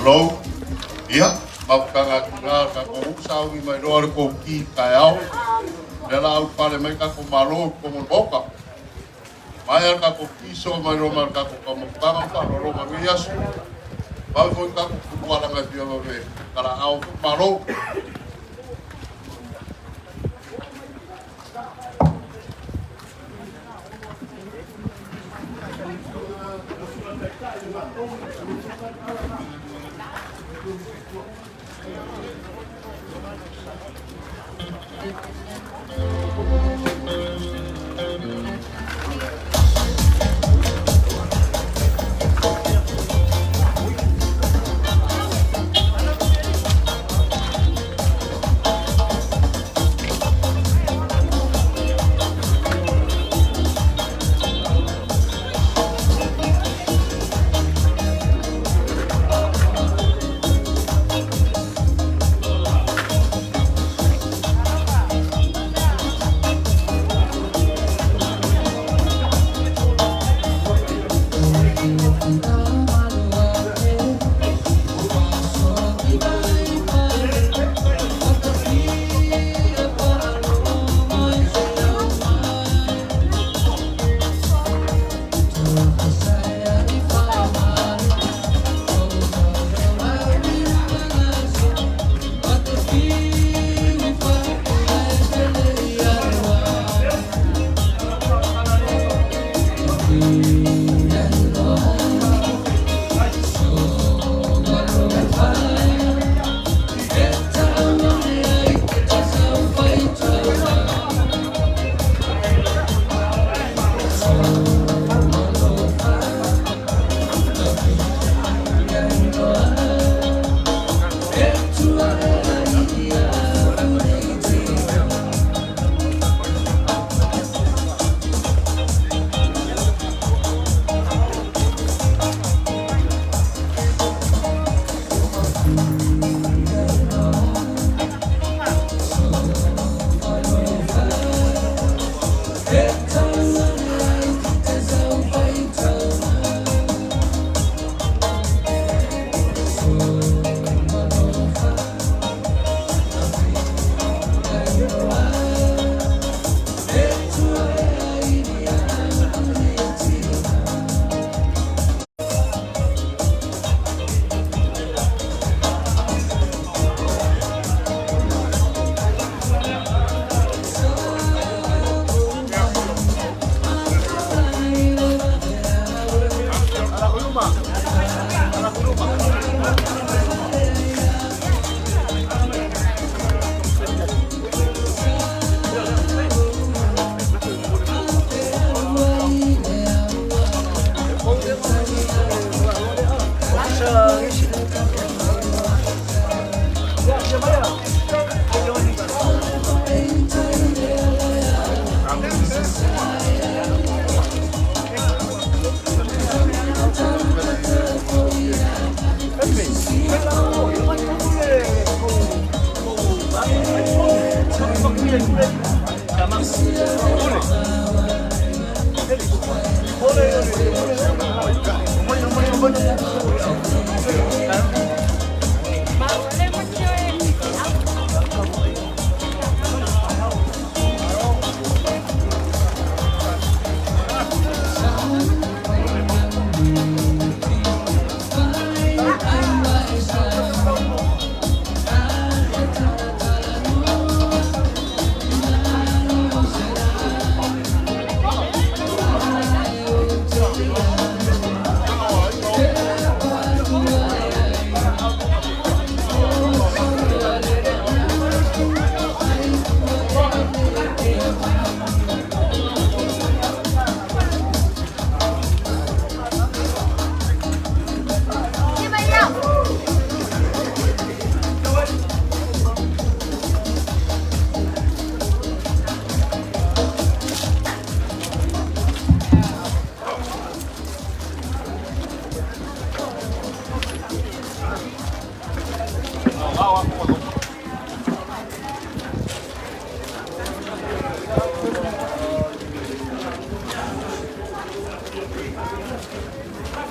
Malo. Ia, mafutaga atu la tatou sauni mai loa le kou ki taeao. Lea la au pale mai tatou malo i totonu o le Maota. Maea le tatou ki so mai loa ma le tatou taumafataga ma faaaloalo ma lenei aso. Vave foi tatou tutualaga e fia vave talaao foi malo.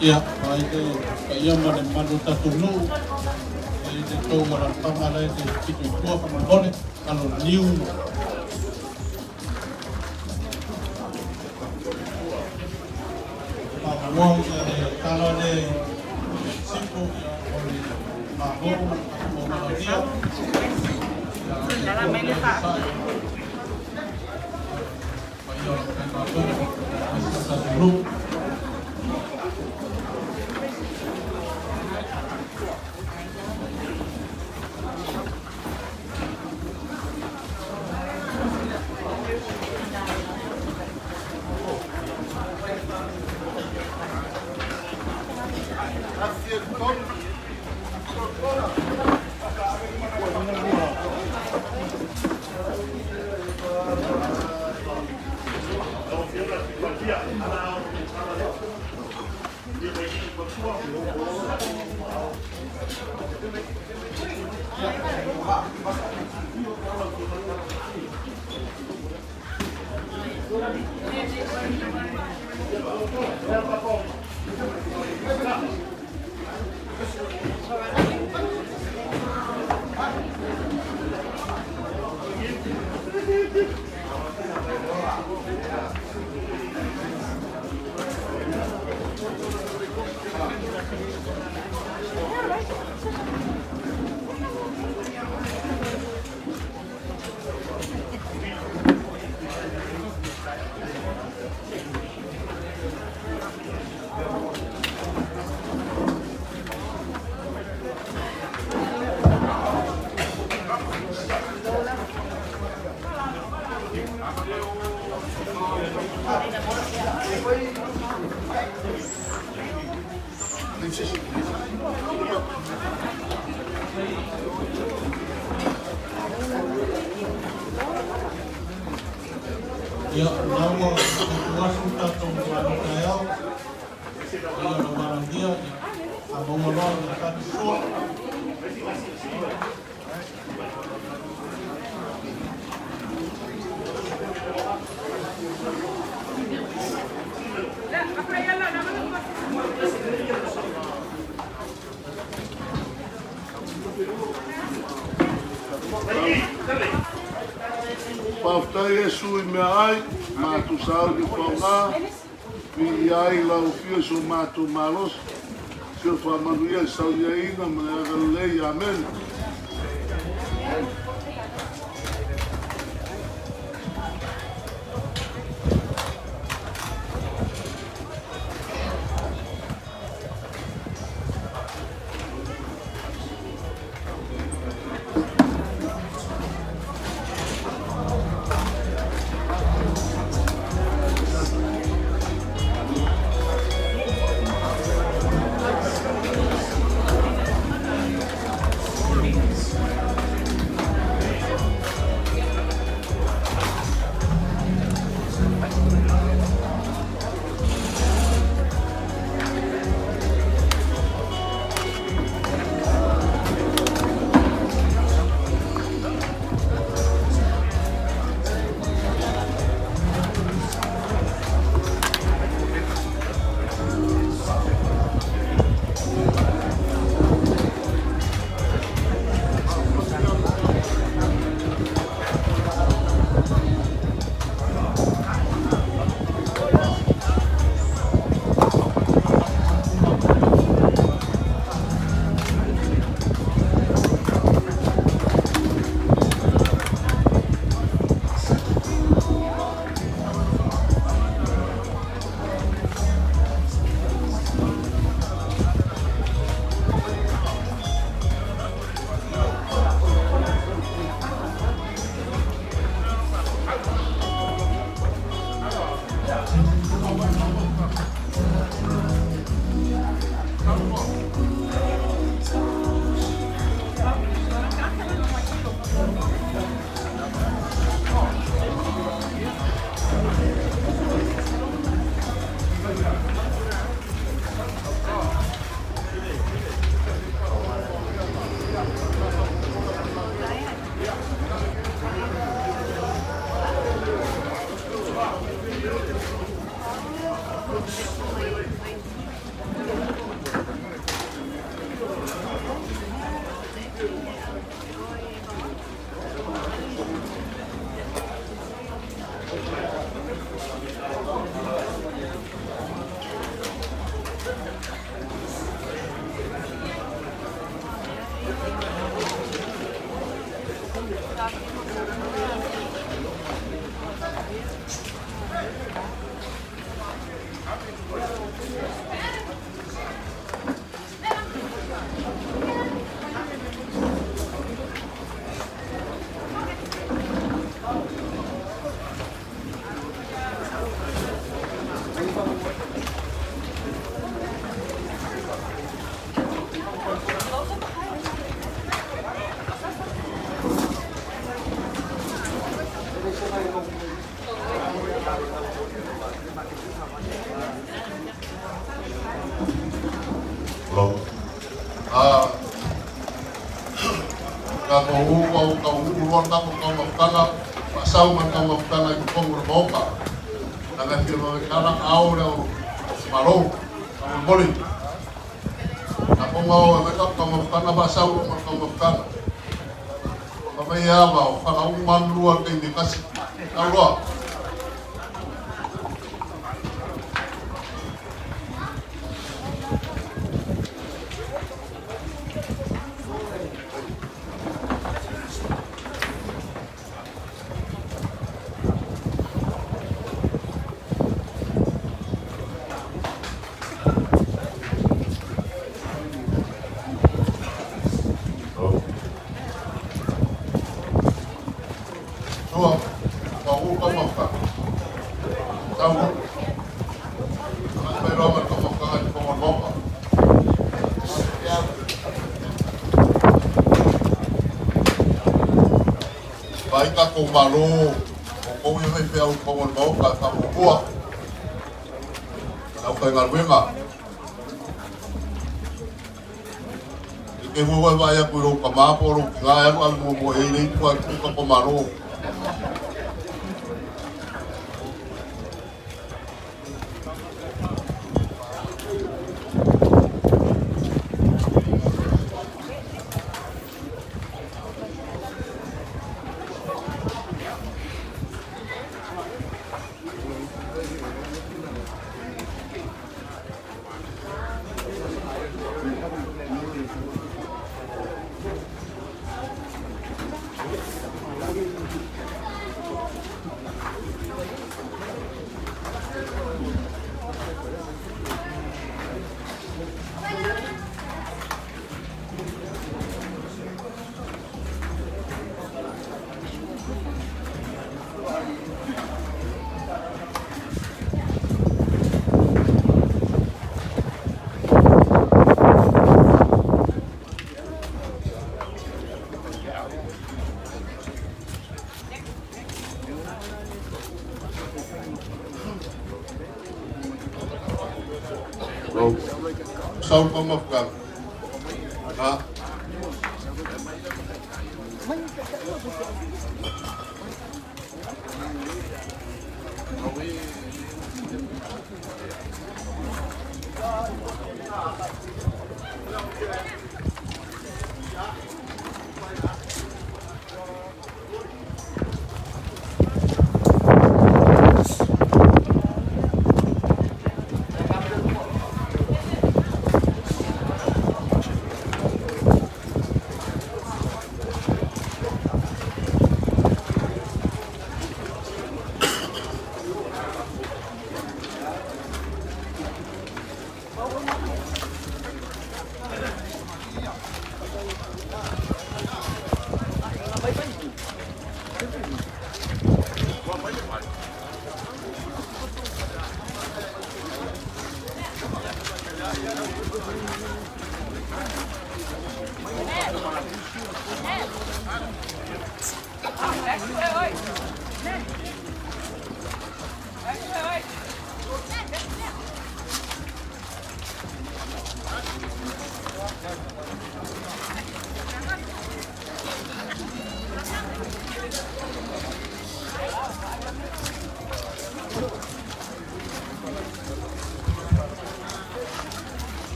Ia, ai le paia ma le mamalu o le tatou nuu, i le tou alaalafaga la e te pito i tua faamolemole, alo niu. Faaauau le tala le sifo o le Malo ma le tatou Malaudia. Paia o le Faigamalo aemaise o le tatou nuu. Ia, o la ua tatou asu le tatou malo taeao, ia ona valagia, a maua loa le tali sua. Faafetai Iesu i meaai matou sauni faaaoga, viia ai lau Afio i so matou malosi, si o faamanuia i sauniaina ma le agalelei. Amene. Hello. Ah, tatou au taunuu loa le tatou taumafataga, faasau ma le taumafataga i totonu o le Maota. Leaga e fia vave ao le Malo, faamolemole. Tatou ao e fai tatou taumafataga, faasau loa ma le taumafataga. Ma fai e ava, o fana uma alu lua i le taimi e tasi. Tau loa. Sua, pau taumafataga. Tau loa. Agai mai loa ma le taumafataga i totonu o le Maota. Vaai tatou Malo, o outou ia faifeau i totonu o le Maota e faamuamua. Le aufaigaluega. I te fua e vaai atu i lou tama po o lou tina e alu ave muamua i ai le itu ae tuu tatou Malo. Sau le taumafataga. Ha?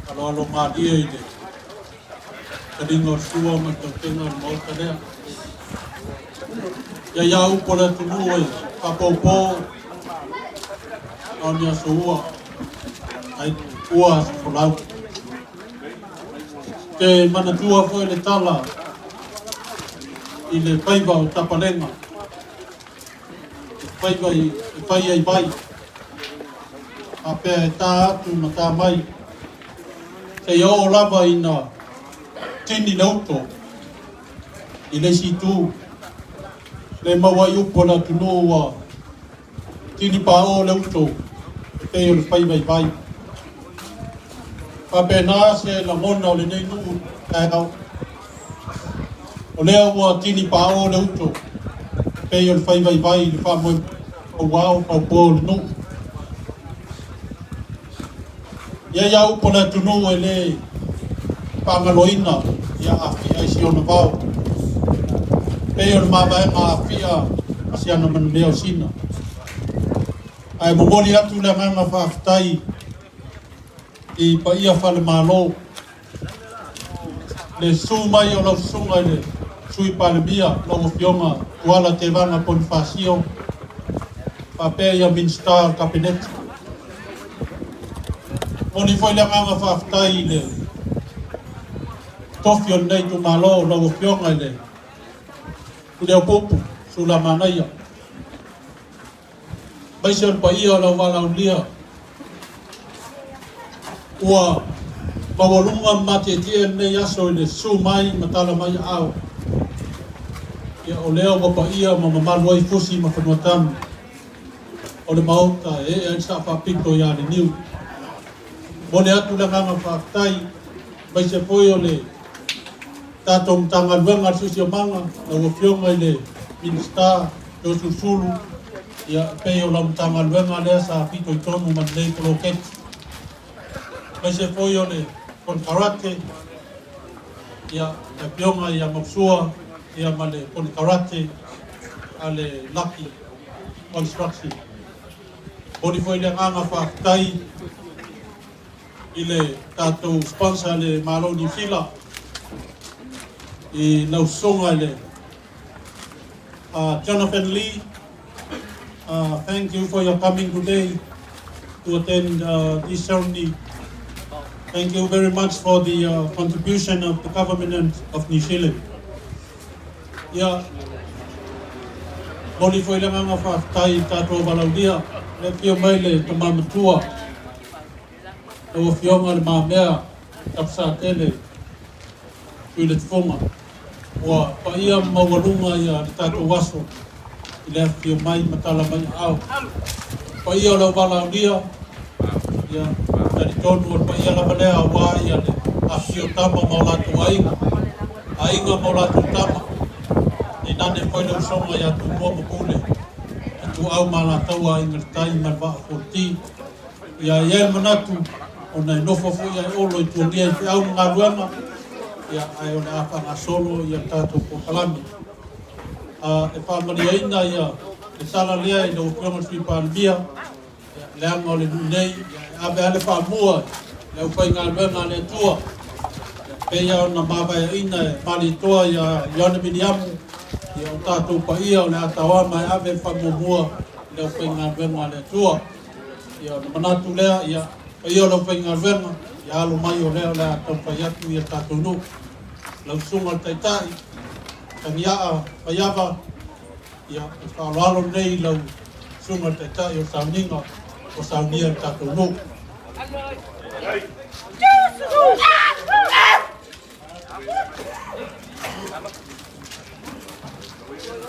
Aloalo malie i le taliga o le sua ma le tautega o le Maota lea. Ia ia upu a le atunuu e faapopo na o ni aso ua. Ai ua folau. Te manatua foi le tala i le faiva o Tapalega, faiva i e fai ai vai, faapea e tā atu ma tā mai, seia oo lava ina tini le uto i le isi itu, le maua ai upu a le atunuu ua tini paʻō le uto e pei o le faiva i vai. Faapena se lagona o lenei nuu taeao. O lea ua tini paʻō le uto e pei o le faiva i vai i le faamoemoe fauao faupō o le nuu. Ia ia upu o le atunuu e lē faagaloina ia Afia i si ona vao. Pei o le mavaega a Afia ma si ana manumea o Sina. Ae momoli atu le agaga faafetai i paia faale-Malo, le susu mai o lau susuga i le Sui Palemia, lau Afioga Tuala Tevaga Ponifasio, faapea ia Minisita o le Kapeneta. Momoli foi le agaga faafetai i le tofi o lenei itumalo, lau Afioga i le Tuliaupupu Sulamanaia, aemaise o le paia o lau valaaulia ua maualuga ma matietie lenei aso i le susu mai ma tala mai aao. Ia, o lea ua paia ma mamalu ai fusi ma fanuatanu o le Maota e ee ai le saa faapito ia Leniu. Momoli atu le agaga faafetai, aemaise foi o le tatou Matagaluega a le Siosiomaga, lau Afioga i le Minisita Toeolesulusulu, ia e pei o lau Matagaluega lea sa fitoitonu ma lenei poloketi. Aemaise foi o le konekarate, ia le Afioga ia Mausua ia ma le konekarate a le Lucky Construction. Momoli foi le agaga faafetai i le tatou sponsor le Malo Niu Sila i lau susuga i le Jonathan Lee. Thank you for your coming today to attend this ceremony. Thank you very much for the contribution of the government of New Zealand. Ia, momoli foi le agaga faafetai i tatou valaaulia, le afio mai le tama matua, lau Afioga Le Mamea Tapulesatele Tuiletufuga. Ua paia ma maualuga ia le tatou aso i le afifio mai ma tala mai aao. Paia o lau valaaulia, ia, talitonu o le paia lava lea aua ia le afifio tama ma o latou aiga, aiga ma o latou tama, tainane foi le usoga ia Tumua ma Pule, Ituau ma Alataua, Aiga i le Tai ma le Vaa o Fonoti. Ia, e i ai le manatu, ona e nofo foi ai Olo i tuagia i feau ma galuega, ia, ae o le a faagasolo ia le tatou polokalame. E faamalieina ia le tala lea i lau Afioga i le Sui Palemia, ia, leaga o le nuu nei, ia, e ave lava le faamua i le aufaigaluega a le Atua, ia, pei lava ona mavaeaina e Malietoa ia Ioane Viliamu, ia, o tatou paia o le a taoama e ave le faamuamua i le aufaigaluega a le Atua. Ia, ona manatu lea, ia, paia o le aufaigaluega, ia alo mai o lea o le a taumafai atu ia le tatou nuu. Lau susuga i le Taitai, Tagiaa Faiava, ia, o le faaaloalo lenei i lau susuga i le Taitai o le sauniga ua saunia le tatou nuu.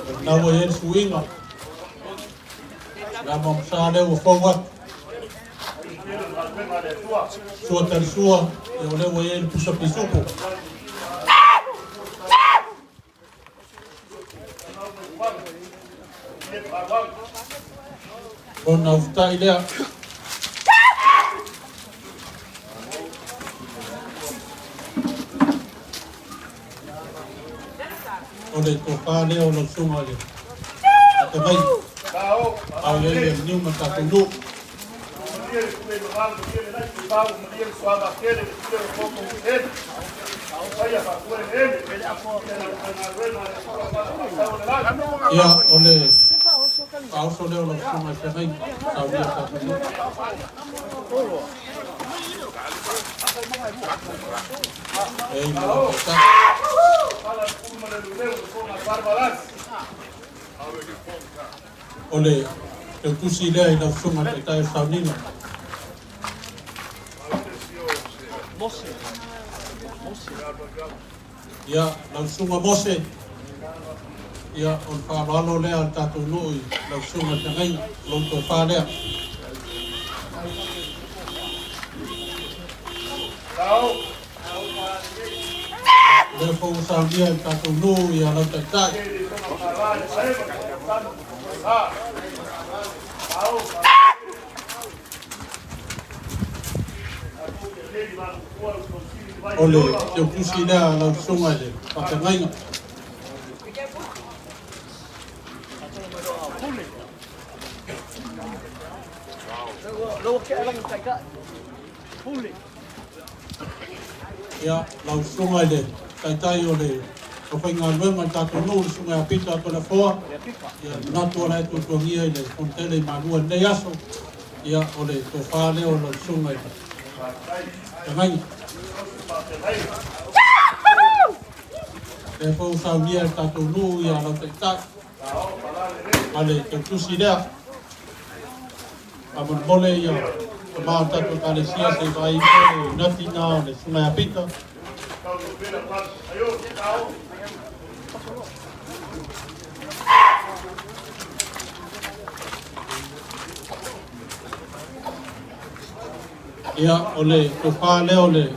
O lena ua i ai le suiga. Le ama lea ua fou atu. Sua talisua, ia o lea ua i ai le pusa pisupo. Ona ufutai lea. O le tofa lea o lau susuga i le Atamai. Au i ai le niu ma tatou nuu. Ia, o le faaoso lea o lau susuga i le feagaiga, saunia tatou nuu. E ai ma lau taitai. O le tautusi lea i lau susuga i le Taitai o le Sauniga. Ia, lau susuga Mose, ia, o le faaaloalo lea a le tatou nuu i lau susuga i le feagaiga, o lou tofa lea. O lea foi ua saunia e le tatou nuu ia lau taitai. O le teutusi lea a lau susuga i le faafeagaiga. Ia, lau susuga i le taitai o le aufaigaluega i le tatou nuu, le susuga ia Pita Toleafoa, ia, e manatu o la e tuatuagia i le Fonotele i Malua i lenei aso, ia, o le tofa lea o lau susuga i le feagaiga. Lea foi ua saunia e le tatou nuu ia lau taitai ma le tautusi lea. Faamolemole ia tama o le tatou Ekalesia se i vaai ifo le nati na o le Susuga ia Pita. Ia, o le tofa lea o le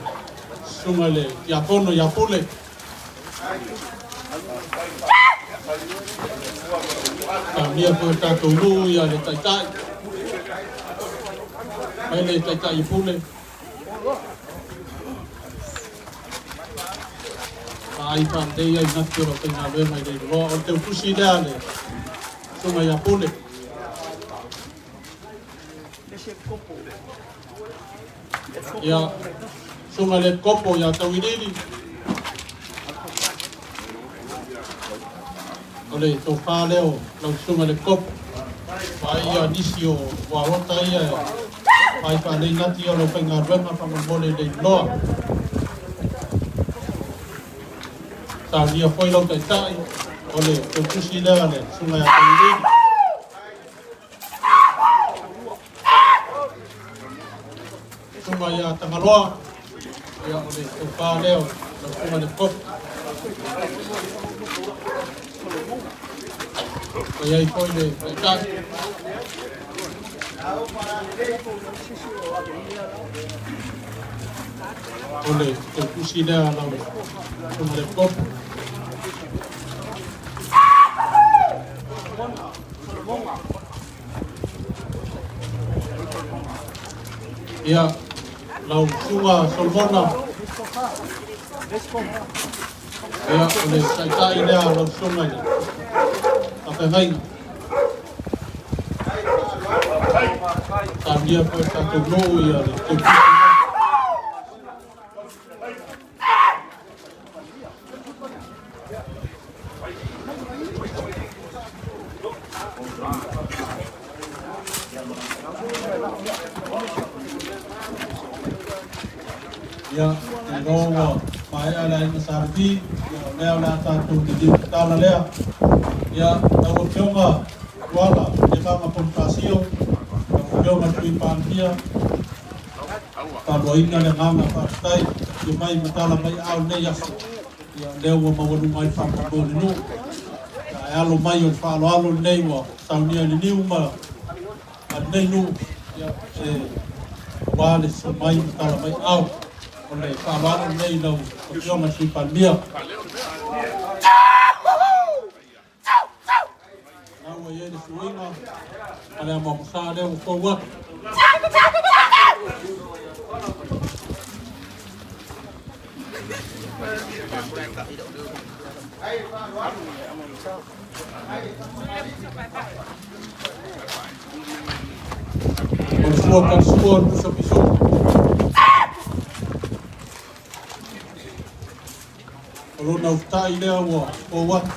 Susuga i le Tiakono ia Pule. Saunia foi o tatou nuu ia le taitai. Mai le taitai i Pule. Vaai faalelei ai nati o lau faigaluega i Leiloa. O le teutusi lea le Susuga ia Pule. Ia, Susuga i le Kopo ia Tauiliili. O le tofa lea o lau Susuga i le Kopo. Vaai ia nisi o uaota ia e vaai faalelei nati o lau faigaluega faamolemole i Leiloa. Saunia foi lau taitai, o le teutusi lea le Susuga ia Tauiliili. Susuga ia Tagaloa, ia o le tofa lea o lau Susuga i le Kopo. Ua i ai foi le taitai. O le tautusi lea a lau Susuga i le Kopo. Ia, lau Susuga Solomona, ia, o le taitai lea a lau Susuga i le faafeagaiga. Saunia foi le tatou nuu ia le tautusi lea. Ia, te iloa ua maea le aiga Sa Levi, ia o lea o le a tatou liliu tatala lea. Ia, lau Afioga Tuala Tevaga Ponifasio, lau Afioga i le Sui Palemia, Faaluaina le agaga faafetai afio mai ma tala mai aao i lenei aso. Ia o lea ua maualuga ai le faamoemoe o le nuu. Ia ae alo mai o le faaaloalo lenei ua saunia i le niu ma a lenei nuu ia e aua le susu mai ma tala mai aao. O le faaaloalo lenei i lau Afioga i le Sui Palemia. Na ua i ai le suiga ma le amoamosa lea ua fou atu. O le sua talisua o le pusa pisu. O lona ufutai lea ua fou atu.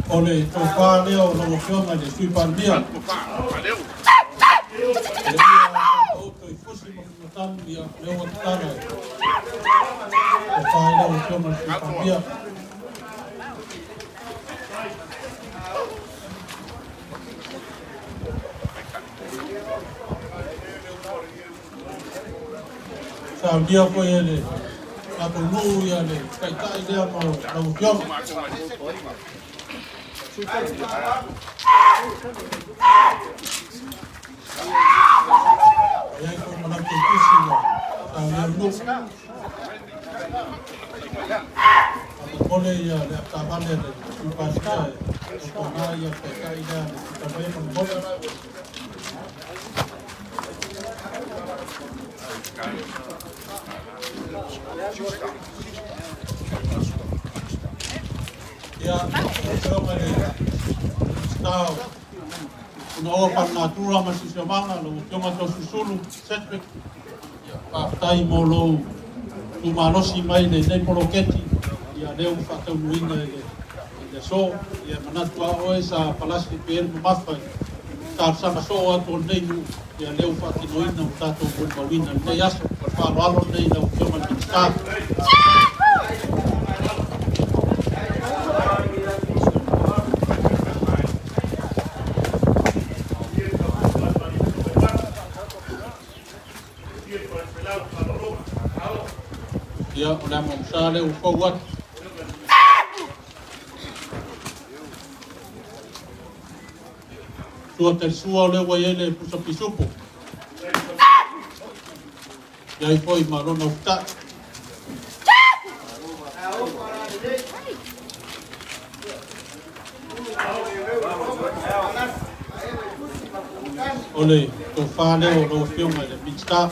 O le tofa lea o lau Afioga i le Sui Palemia. E le ia outou i fusi ma fugatanu, ia lea ua tatala e tofa ai lau Afioga i le Sui Palemia. Saunia foi e le tatou nuu ia le taitai lea ma lau Afioga. E ai foi ma lau tusi ia saunia le nuu. Faamolemole ia le avetaavale a le Sui Palemia e tautuana ia le taitai lea le Sui Palemia faamolemole. Ia, lau Afioga i le Minisita o Punaoa Faalenatura ma le Siosiomaga, lau Afioga Toeolesulusulu Cedric, ia, faafetai mo lou tumalosi mai i lenei poloketi, ia lea ua faataunuuina i le aso. Ia, e manatu lava oe sa palasi pea le mamafa i talosaga soo atu o lenei nuu, ia lea ua faatinoina ua tatou molimauina i lenei aso. O le faaaloalo lenei i lau Afioga i le Minisita. Ia, o le amamusa lea ua fou atu. Sua talisua o lea ua i ai le pusa pisupo. I ai foi ma lona ufutai. O le tofa lea o lau Afioga i le Minisita.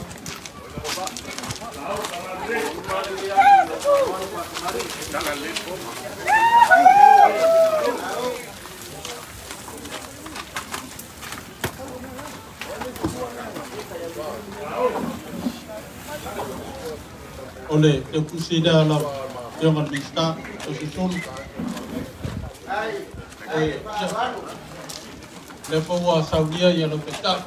O le teutusi lea lau Afioga i le Minisita Toeolesulusulu. E, ia, lea foi ua saunia ia lau taitai.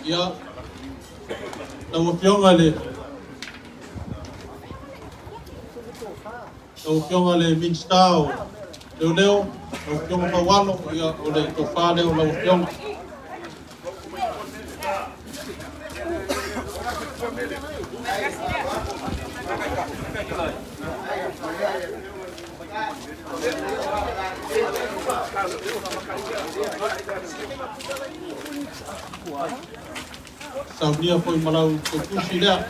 Ia, lau Afioga i le lau Afioga i le Minisita o Leoleo, lau Afioga Faualo, ia, o le tofa lea o lau Afioga. Saunia foi ma lau teutusi lea.